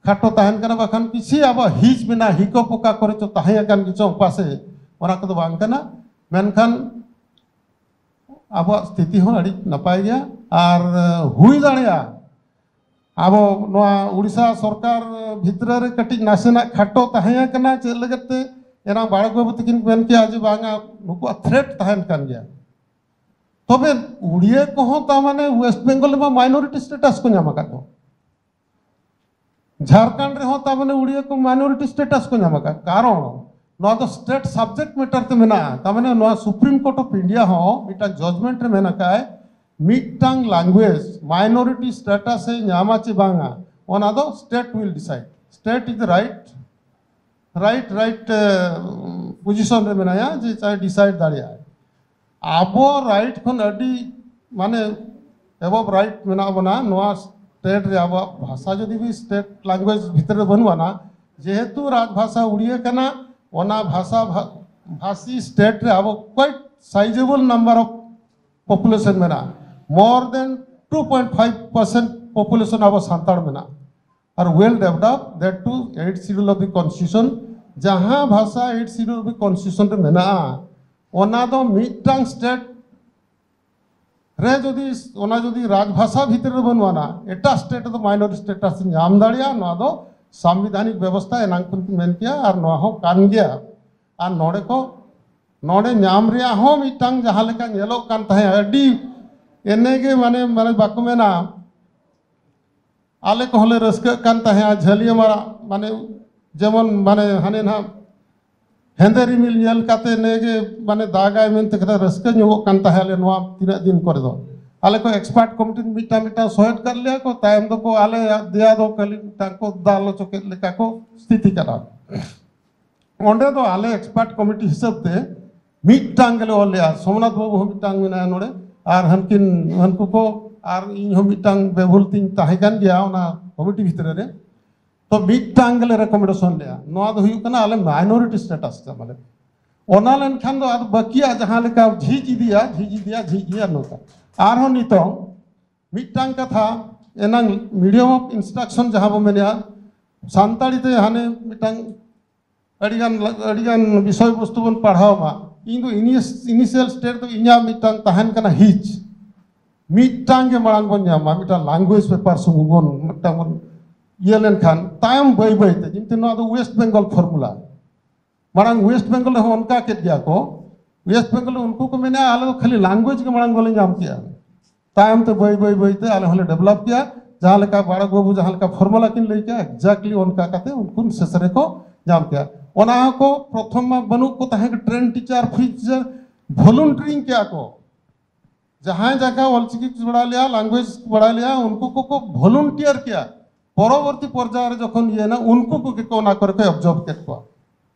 ᱠᱷᱟᱴᱚ ᱛᱟᱦᱮᱱ ᱠᱟᱱᱟ, ᱵᱟᱠᱷᱟᱱ ᱠᱤᱪᱷᱤ ᱟᱵᱚᱣᱟᱜ ᱦᱤᱸᱥ ᱢᱮᱱᱟᱜᱼᱟ, ᱦᱤᱠᱚ ᱯᱚᱠᱟ ᱠᱚᱨᱮ ᱪᱚ ᱛᱟᱦᱮᱸ ᱟᱠᱟᱱ ᱜᱮ ᱪᱚᱝ ᱯᱟᱥᱮ, ᱚᱱᱟ ᱠᱚᱫᱚ ᱵᱟᱝ ᱠᱟᱱᱟ᱾ ᱢᱮᱱᱠᱷᱟᱱ ᱟᱵᱚᱣᱟᱜ ᱥᱛᱷᱤᱛᱤ ᱦᱚᱸ ᱟᱹᱰᱤ ᱱᱟᱯᱟᱭ ᱜᱮᱭᱟ᱾ ᱟᱨ ᱦᱩᱭ ᱫᱟᱲᱮᱭᱟᱜᱼᱟ ᱟᱵᱚ ᱱᱚᱣᱟ ᱩᱲᱤᱥᱥᱟ ᱥᱚᱨᱠᱟᱨ ᱵᱷᱤᱛᱨᱤ ᱨᱮ ᱠᱟᱹᱴᱤᱡ ᱱᱟᱥᱮᱱᱟᱜ ᱠᱷᱟᱴᱚ ᱛᱟᱦᱮᱸ ᱠᱟᱱᱟ᱾ ᱪᱮᱫ ᱞᱟᱹᱜᱤᱫ ᱛᱮ? ᱮᱱᱟᱝ ᱵᱟᱲᱚᱠ ᱵᱟᱹᱵᱩ ᱛᱟᱹᱠᱤᱱ ᱢᱮᱱ ᱠᱮᱭᱟ ᱡᱮ ᱵᱟᱝᱟ, ᱱᱩᱠᱩᱣᱟᱜ ᱛᱷᱨᱮᱴ ᱛᱟᱦᱮᱱ ᱠᱟᱱ ᱜᱮᱭᱟ᱾ ᱛᱚᱵᱮ ᱩᱲᱤᱭᱟᱹ ᱠᱚᱦᱚᱸ ᱛᱟ ᱢᱟᱱᱮ ᱳᱭᱮᱥᱴ ᱵᱮᱝᱜᱚᱞ ᱨᱮᱢᱟ ᱢᱟᱭᱱᱚᱨᱤᱴᱤ ᱥᱴᱮᱴᱟᱥ ᱠᱚ ᱧᱟᱢ ᱟᱠᱟᱫ ᱫᱚ᱾ ᱡᱷᱟᱲᱠᱷᱚᱸᱰ ᱨᱮᱦᱚᱸ ᱛᱟ ᱢᱟᱱᱮ ᱩᱲᱤᱭᱟᱹ ᱠᱚ ᱢᱟᱭᱱᱚᱨᱤᱴᱤ ᱥᱴᱮᱴᱟᱥ ᱠᱚ ᱧᱟᱢ ᱟᱠᱟᱫ, ᱠᱟᱨᱚᱱ ᱱᱚᱣᱟ ᱫᱚ ᱥᱴᱮᱴ ᱥᱟᱵᱡᱮᱠᱴ ᱢᱮᱴᱟᱨ ᱛᱮ ᱢᱮᱱᱟᱜᱼᱟ᱾ ᱛᱟ ᱢᱟᱱᱮ ᱱᱚᱣᱟ ᱥᱩᱯᱨᱤᱢ ᱠᱳᱨᱴ ᱚᱯᱷ ᱤᱱᱰᱤᱭᱟ ᱦᱚᱸ ᱢᱤᱫᱴᱟᱝ ᱡᱟᱡᱽᱢᱮᱱᱴ ᱨᱮ ᱢᱮᱱ ᱟᱠᱟᱫ, ᱢᱤᱫᱴᱟᱝ ᱞᱮᱝᱜᱩᱭᱮᱡᱽ ᱢᱟᱭᱱᱚᱨᱤᱴᱤ ᱥᱴᱮᱴᱟᱥ ᱮ ᱧᱟᱢᱟ ᱪᱮ ᱵᱟᱝᱟ, ᱚᱱᱟ ᱫᱚ ᱥᱴᱮᱴ ᱩᱭᱤᱞ ᱰᱤᱥᱟᱭᱤᱰ᱾ ᱥᱴᱮᱴ ᱤᱡ ᱨᱟᱭᱤᱴ, ᱨᱟᱭᱤᱴ ᱨᱟᱭᱤᱴ ᱯᱚᱡᱤᱥᱚᱱ ᱨᱮ ᱢᱮᱱᱟᱭᱟ ᱡᱮ ᱪᱟᱭ ᱰᱤᱥᱟᱭᱤᱰ ᱫᱟᱲᱮᱭᱟᱜᱼᱟᱭ᱾ ᱟᱵᱚ ᱨᱟᱭᱤᱴ ᱠᱷᱚᱱ ᱟᱹᱰᱤ ᱢᱟᱱᱮ ᱮᱵᱚᱵ ᱨᱟᱭᱤᱴ ᱢᱮᱱᱟᱜ ᱵᱚᱱᱟ᱾ ᱱᱚᱣᱟ ᱥᱴᱮᱴ ᱨᱮ ᱟᱵᱚᱣᱟᱜ ᱵᱷᱟᱥᱟ ᱡᱩᱫᱤ ᱥᱴᱮᱴ ᱞᱮᱝᱜᱩᱭᱮᱡᱽ ᱵᱷᱤᱛᱨᱤ ᱨᱮ ᱵᱟᱹᱱᱩᱜ ᱟᱱᱟ, ᱡᱮᱦᱮᱛᱩ ᱨᱟᱡᱽ ᱵᱷᱟᱥᱟ ᱩᱲᱤᱭᱟᱹ ᱠᱟᱱᱟ, ᱚᱱᱟ ᱵᱷᱟᱥᱟ ᱵᱷᱟ- ᱵᱷᱟᱥᱤ ᱥᱴᱮᱴ ᱨᱮ ᱟᱵᱚ quite sizable number of population ᱢᱮᱱᱟᱜᱼᱟ᱾ More than two point five percent population ᱟᱵᱚ ᱥᱟᱱᱛᱟᱲ ᱢᱮᱱᱟᱜᱼᱟ᱾ ᱟᱨ well developed, that to eighth schedule of the constitution, ᱡᱟᱦᱟᱸ ᱵᱷᱟᱥᱟ eighth schedule of the constitution ᱨᱮ ᱢᱮᱱᱟᱜᱼᱟ, ᱚᱱᱟ ᱫᱚ ᱢᱤᱫᱴᱟᱝ ᱥᱴᱮᱴ ᱨᱮ ᱡᱩᱫᱤ, ᱚᱱᱟ ᱡᱩᱫᱤ ᱨᱟᱡᱽ ᱵᱷᱟᱥᱟ ᱵᱷᱤᱛᱨᱤ ᱨᱮ ᱵᱟᱹᱱᱩᱜ ᱟᱱᱟ, ᱮᱴᱟᱜ ᱥᱴᱮᱴ ᱨᱮᱫᱚ ᱢᱟᱭᱱᱚᱨᱤᱴᱤ ᱥᱴᱮᱴᱟᱥ ᱧᱟᱢ ᱫᱟᱲᱮᱭᱟᱜᱼᱟ᱾ ᱱᱚᱣᱟ ᱫᱚ ᱥᱟᱝᱵᱤᱫᱷᱟᱱᱤᱠ ᱵᱮᱵᱚᱥᱛᱷᱟ ᱮᱱᱟᱝ ᱠᱷᱚᱱ ᱠᱚ ᱢᱮᱱ ᱠᱮᱭᱟ, ᱟᱨ ᱱᱚᱣᱟ ᱦᱚᱸ ᱠᱟᱱ ᱜᱮᱭᱟ᱾ ᱟᱨ ᱱᱚᱰᱮ ᱠᱚ, ᱱᱚᱰᱮ ᱧᱟᱢ ᱨᱮᱭᱟᱜ ᱦᱚᱸ ᱢᱤᱫᱴᱟᱝ ᱡᱟᱦᱟᱸ ᱞᱮᱠᱟ ᱧᱮᱞᱚᱜ ᱠᱟᱱ ᱛᱟᱦᱮᱸᱫ, ᱟᱹᱰᱤ ᱮᱱᱮ ᱜᱮ ᱢᱟᱱᱮ, ᱢᱟᱱᱮ ᱵᱟᱠᱚ ᱢᱮᱱᱟ, ᱟᱞᱮ ᱠᱚᱦᱚᱸ ᱞᱮ ᱨᱟᱹᱥᱠᱟᱹᱜ ᱠᱟᱱ ᱛᱟᱦᱮᱸᱫ ᱡᱷᱟᱹᱞᱤᱭᱟᱹ ᱢᱟᱨᱟᱜ, ᱢᱟᱱᱮ ᱡᱮᱢᱚᱱ ᱢᱟᱱᱮ ᱦᱟᱱᱮ ᱱᱟᱦᱟᱜ ᱦᱮᱸᱫᱮ ᱨᱤᱢᱤᱞ ᱧᱮᱞ ᱠᱟᱛᱮ ᱱᱮᱜᱮ ᱢᱟᱱᱮ ᱫᱟᱜᱟᱭ ᱢᱮᱱᱛᱮ ᱠᱟᱛᱷᱟ ᱨᱟᱹᱥᱠᱟᱹ ᱧᱚᱜᱚᱜ ᱠᱟᱱ ᱛᱟᱦᱮᱸᱫ ᱟᱞᱮ ᱱᱚᱣᱟ ᱛᱤᱱᱟᱹᱜ ᱫᱤᱱ ᱠᱚᱨᱮ ᱫᱚ᱾ ᱟᱞᱮ ᱠᱚ expert committee ᱢᱤᱫᱴᱟᱝ ᱢᱤᱫᱴᱟᱝ ᱥᱚᱦᱮᱫ ᱠᱟᱫ ᱞᱮᱭᱟ ᱠᱚ, ᱛᱟᱭᱚᱢ ᱫᱚᱠᱚ ᱟᱞᱮᱭᱟᱜ ᱫᱮᱭᱟ ᱫᱚ ᱠᱷᱟᱹᱞᱤ ᱢᱤᱫᱴᱟᱝ ᱠᱚ ᱫᱟᱞ ᱦᱚᱪᱚ ᱠᱮᱫ ᱞᱮᱠᱟ ᱠᱚ ᱥᱛᱷᱤᱛᱤ ᱠᱟᱫᱟ᱾ ᱚᱸᱰᱮ ᱫᱚ ᱟᱞᱮ expert committee ᱦᱤᱥᱟᱹᱵ ᱛᱮ ᱢᱤᱫᱴᱟᱝ ᱜᱮᱞᱮ ᱚᱞ ᱞᱮᱜᱼᱟ᱾ ᱥᱳᱢᱱᱟᱛᱷ ᱵᱟᱹᱵᱩ ᱦᱚᱸ ᱢᱤᱫᱴᱟᱝ ᱢᱮᱱᱟᱭᱟ ᱱᱚᱰᱮ, ᱟᱨ ᱦᱟᱱᱠᱤᱱ, ᱦᱟᱱᱠᱩ ᱠᱚ, ᱟᱨ ᱤᱧ ᱦᱚᱸ ᱢᱤᱫᱴᱟᱝ ᱵᱮᱵᱷᱩᱞ ᱛᱤᱧ ᱛᱟᱦᱮᱸ ᱠᱟᱱ ᱜᱮᱭᱟ ᱚᱱᱟ committee ᱵᱷᱤᱛᱨᱤ ᱨᱮ᱾ ᱛᱚ ᱢᱤᱫᱴᱟᱝ ᱜᱮᱞᱮ recommendation ᱞᱮᱜᱼᱟ, ᱱᱚᱣᱟ ᱫᱚ ᱦᱩᱭᱩᱜ ᱠᱟᱱᱟ ᱟᱞᱮ minority status ᱛᱟᱞᱮ᱾ ᱚᱱᱟ ᱞᱮᱱᱠᱷᱟᱱ ᱫᱚ ᱟᱫᱚ ᱵᱟᱹᱠᱤᱭᱟᱜ ᱡᱟᱦᱟᱸ ᱞᱮᱠᱟ ᱡᱷᱤᱡ ᱤᱫᱤᱭᱟ, ᱡᱷᱤᱡ ᱤᱫᱤᱭᱟ, ᱡᱷᱤᱡ ᱤᱫᱤᱭᱟ ᱱᱚᱝᱠᱟ᱾ ᱟᱨᱦᱚᱸ ᱱᱤᱛᱚᱝ ᱢᱤᱫᱴᱟᱝ ᱠᱟᱛᱷᱟ, ᱮᱱᱟᱝ medium of instruction ᱡᱟᱦᱟᱸ ᱵᱚ ᱢᱮᱱᱮᱜᱼᱟ, ᱥᱟᱱᱛᱟᱲᱤ ᱛᱮ ᱦᱟᱱᱮ ᱢᱤᱫᱴᱟᱝ ᱟᱹᱰᱤᱜᱟᱱ, ᱟᱹᱰᱤᱜᱟᱱ ᱵᱤᱥᱚᱭ ᱵᱚᱥᱛᱩ ᱵᱚᱱ ᱯᱟᱲᱦᱟᱣ ᱢᱟ᱾ ᱤᱧ ᱫᱚ initial state ᱫᱚ ᱤᱧᱟᱹᱜ ᱢᱤᱫᱴᱟᱝ ᱛᱟᱦᱮᱱ ᱠᱟᱱᱟ ᱦᱤᱡ, ᱢᱤᱫᱴᱟᱝ ᱜᱮ ᱢᱟᱲᱟᱝ ᱵᱚᱱ ᱧᱟᱢᱟ, ᱢᱤᱫᱴᱟᱝ language paper ᱥᱩᱢᱩᱝ ᱵᱚᱱ ᱢᱤᱫᱴᱟᱝ ᱵᱚᱱ ᱤᱭᱟᱹ ᱞᱮᱱᱠᱷᱟᱱ ᱛᱟᱭᱚᱢ ᱵᱟᱹᱭ ᱵᱟᱹᱭ ᱛᱮ, ᱡᱮᱢᱛᱤ ᱱᱚᱣᱟ ᱫᱚ West Bengal formula᱾ ᱢᱟᱲᱟᱝ West Bengal ᱨᱮᱦᱚᱸ ᱚᱱᱠᱟ ᱠᱮᱫ ᱜᱮᱭᱟ ᱠᱚ᱾ West Bengal ᱨᱮ ᱩᱱᱠᱩ ᱠᱚ ᱢᱮᱱᱟ, "ᱟᱞᱮ ᱫᱚ ᱠᱷᱟᱹᱞᱤ language ᱜᱮ ᱢᱟᱲᱟᱝ ᱵᱚᱞᱮ ᱧᱟᱢ ᱠᱮᱜᱼᱟ, ᱛᱟᱭᱚᱢ ᱛᱮ ᱵᱟᱹᱭ ᱵᱟᱹᱭ ᱵᱟᱹᱭ ᱛᱮ ᱟᱞᱮ ᱦᱚᱸᱞᱮ develop ᱠᱮᱜᱼᱟ, ᱡᱟᱦᱟᱸ ᱞᱮᱠᱟ ᱵᱟᱲᱟ ᱵᱟᱹᱵᱩ ᱡᱟᱦᱟᱸ ᱞᱮᱠᱟ formula ᱠᱤᱱ ᱞᱟᱹᱭ ᱠᱮᱜᱼᱟ, exactly ᱚᱱᱠᱟ ᱠᱟᱛᱮ ᱩᱱᱠᱩ ᱥᱮᱥ ᱨᱮᱠᱚ ᱧᱟᱢ ᱠᱮᱜᱼᱟ᱾" ᱚᱱᱟ ᱦᱚᱸᱠᱚ ᱯᱨᱚᱛᱷᱚᱢ ᱢᱟ ᱵᱟᱹᱱᱩᱜ ᱠᱚ ᱛᱟᱦᱮᱸ ᱠᱟᱱᱟ, train teacher, free teacher, volunteering ᱠᱮᱜᱼᱟ ᱠᱚ᱾ ᱡᱟᱦᱟᱸᱭ ᱡᱟᱭᱜᱟ ᱚᱞᱪᱤᱠᱤ ᱠᱚ ᱵᱟᱲᱟᱭ ᱞᱮᱭᱟ, language ᱠᱚ ᱵᱟᱲᱟᱭ ᱞᱮᱭᱟ, ᱩᱱᱠᱩ ᱠᱚᱠᱚ volunteer ᱠᱮᱜᱼᱟ᱾ ᱯᱚᱨᱚᱵᱚᱨᱛᱤ ᱯᱚᱨᱡᱟᱭ ᱨᱮ ᱡᱚᱠᱷᱚᱱ ᱤᱭᱟᱹᱭᱮᱱᱟ, ᱩᱱᱠᱩ ᱠᱚᱜᱮ ᱠᱚ ᱚᱱᱟ ᱠᱚᱨᱮ ᱠᱚ absorb ᱠᱮᱫ ᱠᱚᱣᱟ᱾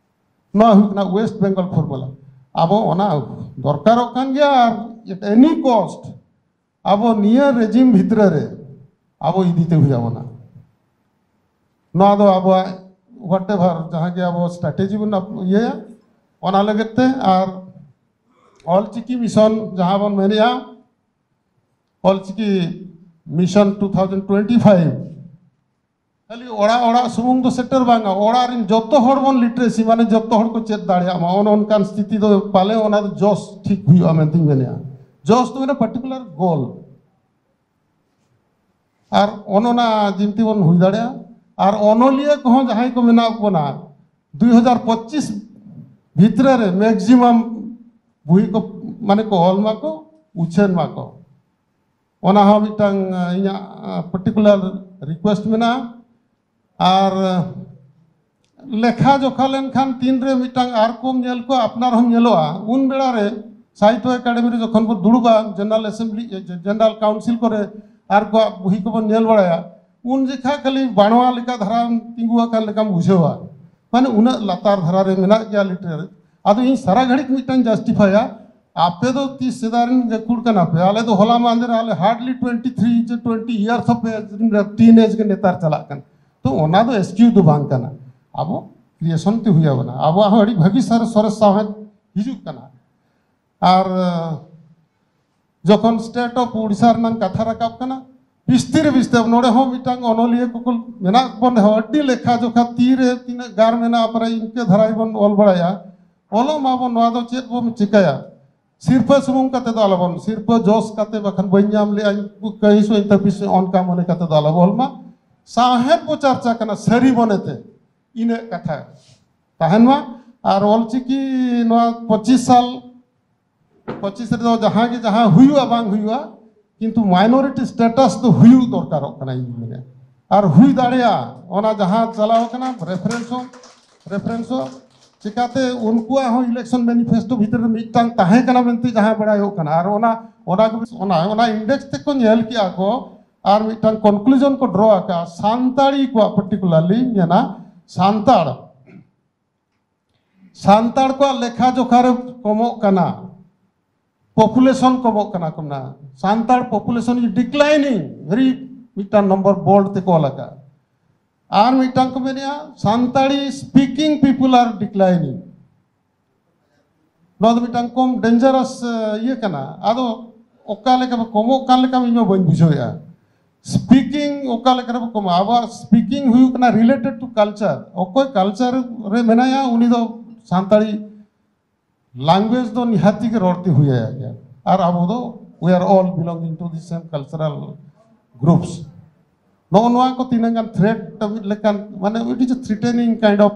ᱱᱚᱣᱟ ᱦᱩᱭᱩᱜ ᱠᱟᱱᱟ West Bengal formula᱾ ᱟᱵᱚ ᱚᱱᱟ ᱫᱚᱨᱠᱟᱨᱚᱜ ᱠᱟᱱ ᱜᱮᱭᱟ, ᱟᱨ at any cost ᱟᱵᱚ ᱱᱤᱭᱟᱹ regime ᱵᱷᱤᱛᱨᱤ ᱨᱮ ᱟᱵᱚ ᱤᱫᱤ ᱛᱮ ᱦᱩᱭ ᱟᱵᱚᱱᱟ᱾ ᱱᱚᱣᱟ ᱫᱚ ᱟᱵᱚᱣᱟᱜ whatever ᱡᱟᱦᱟᱸ ᱜᱮ ᱟᱵᱚ strategy ᱵᱚᱱ ᱟᱯ-, ᱤᱭᱟᱹᱭᱟ, ᱚᱱᱟ ᱞᱟᱹᱜᱤᱫ ᱛᱮ᱾ ᱟᱨ ᱚᱞᱪᱤᱠᱤ mission ᱡᱟᱦᱟᱸ ᱵᱚᱱ ᱢᱮᱱᱮᱜᱼᱟ, Ol Chiki mission two thousand twenty-five, ᱠᱷᱟᱹᱞᱤ ᱚᱲᱟᱜ ᱚᱲᱟᱜ ᱥᱩᱢᱩᱝ ᱫᱚ ᱥᱮᱴᱮᱨ ᱵᱟᱝᱟ, ᱚᱲᱟᱜ ᱨᱮᱱ ᱡᱚᱛᱚ ᱦᱚᱲ ᱵᱚᱱ literacy, ᱢᱟᱱᱮ ᱡᱚᱛᱚ ᱦᱚᱲ ᱠᱚ ᱪᱮᱫ ᱫᱟᱲᱮᱭᱟᱜ ᱢᱟ, ᱚᱱᱮ ᱚᱱᱠᱟᱱ ᱥᱛᱷᱤᱛᱤ ᱫᱚ ᱯᱟᱞᱮ ᱚᱱᱟ ᱫᱚ ᱡᱚᱥ ᱴᱷᱤᱠ ᱦᱩᱭᱩᱜᱼᱟ ᱢᱮᱱᱛᱮᱧ ᱢᱮᱱᱮᱜᱼᱟ᱾ ᱡᱚᱥ ᱫᱚ ᱢᱟᱱᱮ particular goal᱾ ᱟᱨ ᱚᱱ ᱚᱱᱟ ᱡᱤᱱᱛᱤ ᱵᱚᱱ ᱦᱩᱭ ᱫᱟᱲᱮᱭᱟᱜᱼᱟ᱾ ᱟᱨ ᱚᱱᱚᱞᱤᱭᱟᱹ ᱠᱚᱦᱚᱸ ᱡᱟᱦᱟᱸᱭ ᱠᱚ ᱢᱮᱱᱟᱜ ᱵᱚᱱᱟ, ᱫᱩᱭ ᱦᱟᱡᱟᱨ ᱯᱚᱸᱪᱤᱥ ᱵᱷᱤᱛᱨᱤ ᱨᱮ ᱢᱮᱠᱥᱤᱢᱟᱢ ᱵᱩᱦᱤ ᱠᱚ ᱢᱟᱱᱮ ᱠᱚ ᱚᱞ ᱢᱟᱠᱚ, ᱩᱪᱷᱟᱹᱱ ᱢᱟᱠᱚ᱾ ᱚᱱᱟ ᱦᱚᱸ ᱢᱤᱫᱴᱟᱝ ᱤᱧᱟᱹᱜ ᱯᱟᱨᱴᱤᱠᱩᱞᱟᱨ ᱨᱤᱠᱩᱭᱮᱥᱴ ᱢᱮᱱᱟᱜᱼᱟ᱾ ᱟᱨ ᱞᱮᱠᱷᱟ ᱡᱚᱠᱷᱟ ᱞᱮᱱᱠᱷᱟᱱ ᱛᱤᱱᱨᱮ ᱢᱤᱫᱴᱟᱝ ᱟᱨ ᱠᱚᱢ ᱧᱮᱞ ᱠᱚᱣᱟ, ᱟᱯᱱᱟᱨ ᱦᱚᱸᱢ ᱧᱮᱞᱚᱜᱼᱟ᱾ ᱩᱱ ᱵᱮᱲᱟ ᱨᱮ ᱥᱟᱦᱤᱛᱛᱚ ᱮᱠᱟᱰᱮᱢᱤ ᱨᱮ ᱡᱚᱠᱷᱚᱱ ᱵᱚ ᱫᱩᱲᱩᱵᱟ, ᱡᱮᱱᱟᱨᱟᱞ ᱮᱥᱮᱢᱵᱞᱤ, ᱡᱮᱱᱟᱨᱟᱞ ᱠᱟᱣᱩᱱᱥᱤᱞ ᱠᱚᱨᱮ ᱟᱨ ᱠᱚᱣᱟᱜ ᱵᱩᱦᱤ ᱠᱚᱵᱚᱱ ᱧᱮᱞ ᱵᱟᱲᱟᱭᱟ, ᱩᱱ ᱡᱚᱠᱷᱟ ᱠᱷᱟᱹᱞᱤ ᱵᱟᱱᱣᱟ ᱞᱮᱠᱟ ᱫᱷᱟᱨᱟ ᱛᱤᱸᱜᱩ ᱟᱠᱟᱱ ᱞᱮᱠᱟᱢ ᱵᱩᱡᱷᱟᱹᱣᱟ᱾ ᱢᱟᱱᱮ ᱩᱱᱟᱹᱜ ᱞᱟᱛᱟᱨ ᱫᱷᱟᱨᱟ ᱨᱮ ᱢᱮᱱᱟᱜ ᱜᱮᱭᱟ ᱞᱤᱴᱟᱨᱮᱪᱟᱨ᱾ ᱟᱫᱚ ᱤᱧ ᱥᱟᱨᱟ ᱜᱷᱟᱹᱲᱤᱡ ᱢᱤᱫᱴᱟᱝ ᱡᱟᱥᱴᱤᱯᱷᱟᱭᱟ, ᱟᱯᱮ ᱫᱚ ᱛᱤᱥ ᱥᱮᱫᱟᱭ ᱨᱮᱱ ᱜᱟᱹᱠᱷᱩᱲ ᱠᱟᱱᱟ ᱯᱮ, ᱟᱞᱮ ᱫᱚ ᱦᱚᱞᱟ ᱢᱟᱦᱫᱮᱨ ᱟᱞᱮ ᱦᱟᱨᱰᱞᱤ ᱴᱩᱭᱮᱱᱴᱤ ᱛᱷᱨᱤ ᱥᱮ ᱴᱩᱭᱮᱱᱴᱤ ᱤᱭᱟᱨᱥ ᱚᱯᱮ ᱴᱤᱱ ᱮᱡᱽ ᱜᱮ ᱱᱮᱛᱟᱨ ᱪᱟᱞᱟᱜ ᱠᱟᱱᱟ᱾ ᱛᱚ ᱚᱱᱟ ᱫᱚ ᱮᱥᱠᱤᱭᱩ ᱫᱚ ᱵᱟᱝ ᱠᱟᱱᱟ, ᱟᱵᱚ ᱠᱨᱤᱭᱮᱥᱚᱱ ᱛᱮ ᱦᱩᱭ ᱟᱵᱚᱱᱟ᱾ ᱟᱵᱚᱣᱟᱜ ᱦᱚᱸ ᱟᱹᱰᱤ ᱵᱷᱟᱹᱜᱤ ᱥᱚᱨᱮᱥ ᱥᱚᱨᱮᱥ ᱥᱟᱶᱦᱮᱫ ᱦᱤᱡᱩᱜ ᱠᱟᱱᱟ᱾ ᱟᱨ ᱡᱚᱠᱷᱚᱱ ᱥᱴᱮᱴ ᱚᱯᱷ ᱩᱲᱤᱥᱥᱟ ᱨᱮᱱᱟᱜ ᱠᱟᱛᱷᱟ ᱨᱟᱠᱟᱵ ᱠᱟᱱᱟ, ᱵᱤᱥᱛᱤᱨ ᱵᱤᱥᱛᱤᱨ ᱱᱚᱰᱮ ᱦᱚᱸ ᱢᱤᱫᱴᱟᱝ ᱚᱱᱚᱞᱤᱭᱟᱹ ᱠᱚᱠᱚ ᱢᱮᱱᱟᱜ ᱵᱚᱱ ᱨᱮᱦᱚᱸ, ᱟᱹᱰᱤ ᱞᱮᱠᱷᱟ ᱡᱚᱠᱷᱟ ᱛᱤᱨᱮ ᱛᱤᱱᱟᱹᱜ ᱜᱟᱨ ᱢᱮᱱᱟᱜᱼᱟ, ᱯᱨᱟᱭ ᱤᱱᱠᱟᱹ ᱫᱷᱟᱨᱟ ᱜᱮᱵᱚᱱ ᱚᱞ ᱵᱟᱲᱟᱭᱟ᱾ ᱚᱞᱚᱜ ᱢᱟᱵᱚᱱ, ᱱᱚᱣᱟ ᱫᱚ ᱪᱮᱫ ᱵᱚᱱ ᱪᱤᱠᱟᱹᱭᱟ? ᱥᱤᱨᱯᱟᱹ ᱥᱩᱢᱩᱝ ᱠᱟᱛᱮ ᱫᱚ ᱟᱞᱚᱵᱚᱱ, ᱥᱤᱨᱯᱟᱹ ᱡᱚᱥ ᱠᱟᱛᱮ ᱵᱟᱠᱷᱟᱱ ᱵᱟᱹᱧ ᱧᱟᱢ ᱞᱮᱜᱼᱟ, ᱠᱟᱹᱦᱤᱥ ᱚᱱᱠᱟ ᱢᱚᱱᱮ ᱠᱟᱛᱮ ᱫᱚ ᱟᱞᱚᱵᱚᱱ ᱚᱞ ᱢᱟ᱾ ᱥᱟᱶᱦᱮᱫ ᱵᱚ ᱪᱟᱨᱪᱟ ᱠᱟᱱᱟ ᱥᱟᱹᱨᱤ ᱢᱚᱱᱮᱛᱮ, ᱤᱱᱟᱹᱜ ᱠᱟᱛᱷᱟ ᱛᱟᱦᱮᱱ ᱢᱟ᱾ ᱟᱨ ᱚᱞᱪᱤᱠᱤ ᱱᱚᱣᱟ ᱯᱚᱸᱪᱤᱥ ᱥᱟᱞ ᱯᱚᱸᱪᱤᱥ ᱨᱮᱫᱚ ᱡᱟᱦᱟᱸ ᱜᱮ ᱡᱟᱦᱟᱸ ᱦᱩᱭᱩᱜᱼᱟ ᱵᱟᱝ ᱦᱩᱭᱩᱜᱼᱟ, ᱠᱤᱱᱛᱩ ᱢᱟᱭᱱᱚᱨᱤᱴᱤ ᱥᱴᱮᱴᱟᱥ ᱫᱚ ᱦᱩᱭᱩᱜ ᱫᱚᱨᱠᱟᱨᱚᱜ ᱠᱟᱱᱟ ᱤᱧ ᱢᱮᱱᱟ᱾ ᱟᱨ ᱦᱩᱭ ᱫᱟᱲᱮᱭᱟᱜᱼᱟ, ᱚᱱᱟ ᱡᱟᱦᱟᱸ ᱪᱟᱞᱟᱣ ᱠᱟᱱᱟ ᱨᱮᱯᱷᱟᱨᱮᱱᱥ ᱦᱚᱸ, ᱨᱮᱯᱷᱟᱨᱮᱱᱥ ᱦᱚᱸ᱾ ᱪᱤᱠᱟᱛᱮ ᱩᱱᱠᱩᱣᱟᱜ ᱦᱚᱸ ᱤᱞᱮᱠᱥᱚᱱ ᱢᱮᱱᱤᱯᱷᱮᱥᱴᱳ ᱵᱷᱤᱛᱨᱤ ᱨᱮ ᱢᱤᱫᱴᱟᱝ ᱛᱟᱦᱮᱸ ᱠᱟᱱᱟ ᱢᱮᱱᱛᱮ ᱡᱟᱦᱟᱸ ᱵᱟᱲᱟᱭᱚᱜ ᱠᱟᱱᱟ᱾ ᱟᱨ ᱚᱱᱟ ᱚᱱᱟ ᱚᱱᱟ ᱤᱱᱰᱮᱠᱥ ᱛᱮᱠᱚ ᱧᱮᱞ ᱠᱮᱜᱼᱟ ᱠᱚ, ᱟᱨ ᱢᱤᱫᱴᱟᱝ ᱠᱚᱱᱠᱞᱩᱡᱚᱱ ᱠᱚ ᱰᱨᱚ ᱟᱠᱟᱫᱼᱟ, ᱥᱟᱱᱛᱟᱲᱤ ᱠᱚᱣᱟᱜ ᱯᱟᱨᱴᱤᱠᱩᱞᱟᱨᱞᱤ ᱢᱮᱱᱟ, ᱥᱟᱱᱛᱟᱲ ᱥᱟᱱᱛᱟᱲ ᱠᱚᱣᱟᱜ ᱞᱮᱠᱷᱟ ᱡᱚᱠᱷᱟ ᱨᱮ ᱠᱚᱢᱚᱜ ᱠᱟᱱᱟ, ᱯᱚᱯᱩᱞᱮᱥᱚᱱ ᱠᱚᱢᱚᱜ ᱠᱟᱱᱟ ᱠᱚ ᱢᱮᱱᱟ᱾ Santal population is declining, very ᱢᱤᱫᱴᱟᱝ ᱱᱚᱢᱵᱚᱨ ᱵᱳᱞᱰ ᱛᱮᱠᱚ ᱚᱞ ᱟᱠᱟᱫᱼᱟ᱾ ᱟᱨ ᱢᱤᱫᱴᱟᱝ ᱠᱚ ᱢᱮᱱᱮᱜᱼᱟ, Santali speaking people are declining᱾ ᱱᱚᱣᱟ ᱫᱚ ᱢᱤᱫᱴᱟᱝ ᱠᱚᱢ ᱰᱮᱧᱡᱟᱨᱟᱥ ᱤᱭᱟᱹ ᱠᱟᱱᱟ᱾ ᱟᱫᱚ ᱚᱠᱟ ᱞᱮᱠᱟ ᱠᱚᱢᱚᱜ ᱠᱟᱱ ᱞᱮᱠᱟ ᱤᱧ ᱢᱟ ᱵᱟᱹᱧ ᱵᱩᱡᱷᱟᱹᱣᱮᱜᱼᱟ᱾ ᱥᱯᱤᱠᱤᱝ ᱚᱠᱟ ᱞᱮᱠᱟ ᱨᱮᱵᱚ ᱠᱚᱢᱟ? ᱟᱵᱚᱣᱟᱜ ᱥᱯᱤᱠᱤᱝ ᱦᱩᱭᱩᱜ ᱠᱟᱱᱟ related to culture᱾ ᱚᱠᱚᱭ ᱠᱟᱞᱪᱟᱨ ᱨᱮ ᱢᱮᱱᱟᱭᱟ, ᱩᱱᱤ ᱫᱚ ᱥᱟᱱᱛᱟᱲᱤ ᱞᱮᱝᱜᱩᱭᱮᱡᱽ ᱫᱚ ᱱᱤᱦᱟᱹᱛᱤ ᱜᱮ ᱨᱚᱲ ᱛᱮ ᱦᱩᱭ ᱟᱭᱟ ᱜᱮᱭᱟ᱾ ᱟᱨ ᱟᱵᱚ ᱫᱚ we are all belonging to the same cultural groups᱾ ᱱᱚᱜᱼᱚ ᱱᱚᱣᱟ ᱠᱚ ᱛᱤᱱᱟᱹᱜ ᱜᱟᱱ ᱛᱷᱨᱮᱴ ᱢᱤᱫ ᱞᱮᱠᱟᱱ, ᱢᱟᱱᱮ, it is a threatening kind of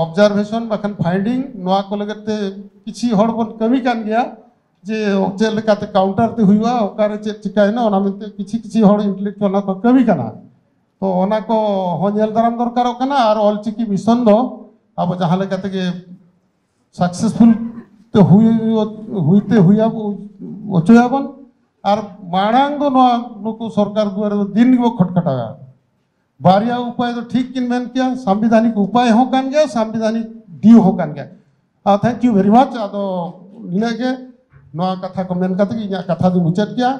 observation ᱵᱟᱠᱷᱟᱱ ᱯᱷᱟᱭᱤᱱᱰᱤᱝ, ᱱᱚᱣᱟ ᱠᱚ ᱞᱟᱹᱜᱤᱫ ᱛᱮ ᱠᱤᱪᱷᱤ ᱦᱚᱲ ᱵᱚᱱ ᱠᱟᱹᱢᱤ ᱠᱟᱱ ᱜᱮᱭᱟ, ᱡᱮ ᱪᱮᱫ ᱞᱮᱠᱟᱛᱮ ᱠᱟᱣᱩᱱᱴᱟᱨ ᱛᱮ ᱦᱩᱭᱩᱜᱼᱟ, ᱚᱠᱟᱨᱮ ᱪᱮᱫ ᱪᱤᱠᱟᱹᱭᱮᱱᱟ, ᱚᱱᱟ ᱢᱮᱱᱛᱮ ᱠᱤᱪᱷᱤ ᱠᱤᱪᱷᱤ ᱦᱚᱲ ᱤᱱᱴᱮᱞᱮᱠᱪᱩᱣᱟᱞ ᱚᱱᱟ ᱠᱚ ᱠᱟᱹᱢᱤ ᱠᱟᱱᱟ᱾ ᱛᱚ ᱚᱱᱟ ᱠᱚ ᱦᱚᱸ ᱧᱮᱞ ᱫᱟᱨᱟᱢ ᱫᱚᱨᱠᱟᱨᱚᱜ ᱠᱟᱱᱟ᱾ ᱟᱨ ᱚᱞᱪᱤᱠᱤ ᱢᱤᱥᱚᱱ ᱫᱚ ᱟᱵᱚ ᱡᱟᱦᱟᱸ ᱞᱮᱠᱟ ᱛᱮᱜᱮ ᱥᱟᱠᱥᱮᱥᱯᱷᱩᱞ ᱛᱮ ᱦᱩᱭ, ᱦᱩᱭᱛᱮ ᱦᱩᱭ ᱟᱵᱚ, ᱦᱚᱪᱚᱭᱟᱵᱚᱱ᱾ ᱟᱨ ᱢᱟᱲᱟᱝ ᱫᱚ ᱱᱚᱣᱟ ᱱᱩᱠᱩ ᱥᱚᱨᱠᱟᱨ ᱫᱩᱣᱟᱹᱨ ᱨᱮ ᱫᱤᱱ ᱜᱮᱵᱚ ᱠᱷᱚᱴᱠᱷᱟᱴᱟᱜᱼᱟ᱾ ᱵᱟᱨᱭᱟ ᱩᱯᱟᱭ ᱫᱚ ᱴᱷᱤᱠ ᱠᱤᱱ ᱢᱮᱱ ᱠᱮᱭᱟ, ᱥᱟᱢᱵᱤᱫᱷᱟᱱᱤᱠ ᱩᱯᱟᱭ ᱦᱚᱸ ᱠᱟᱱ ᱜᱮᱭᱟ, ᱥᱟᱢᱵᱤᱫᱷᱟᱱᱤᱠ ᱰᱤᱭᱩ ᱦᱚᱸ ᱠᱟᱱ ᱜᱮᱭᱟ᱾ ᱟᱨ thank you very much᱾ ᱟᱫᱚ ᱱᱤᱱᱟᱹᱜ ᱜᱮ, ᱱᱚᱣᱟ ᱠᱟᱛᱷᱟ ᱠᱚ ᱢᱮᱱ ᱠᱟᱛᱮ ᱜᱮ ᱤᱧᱟᱹᱜ ᱠᱟᱛᱷᱟ ᱫᱚᱧ ᱢᱩᱪᱟᱹᱫ ᱠᱮᱭᱟ᱾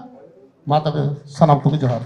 ᱢᱟ ᱛᱚᱵᱮ ᱥᱟᱱᱟᱢ ᱠᱚᱜᱮ ᱡᱚᱦᱟᱨ᱾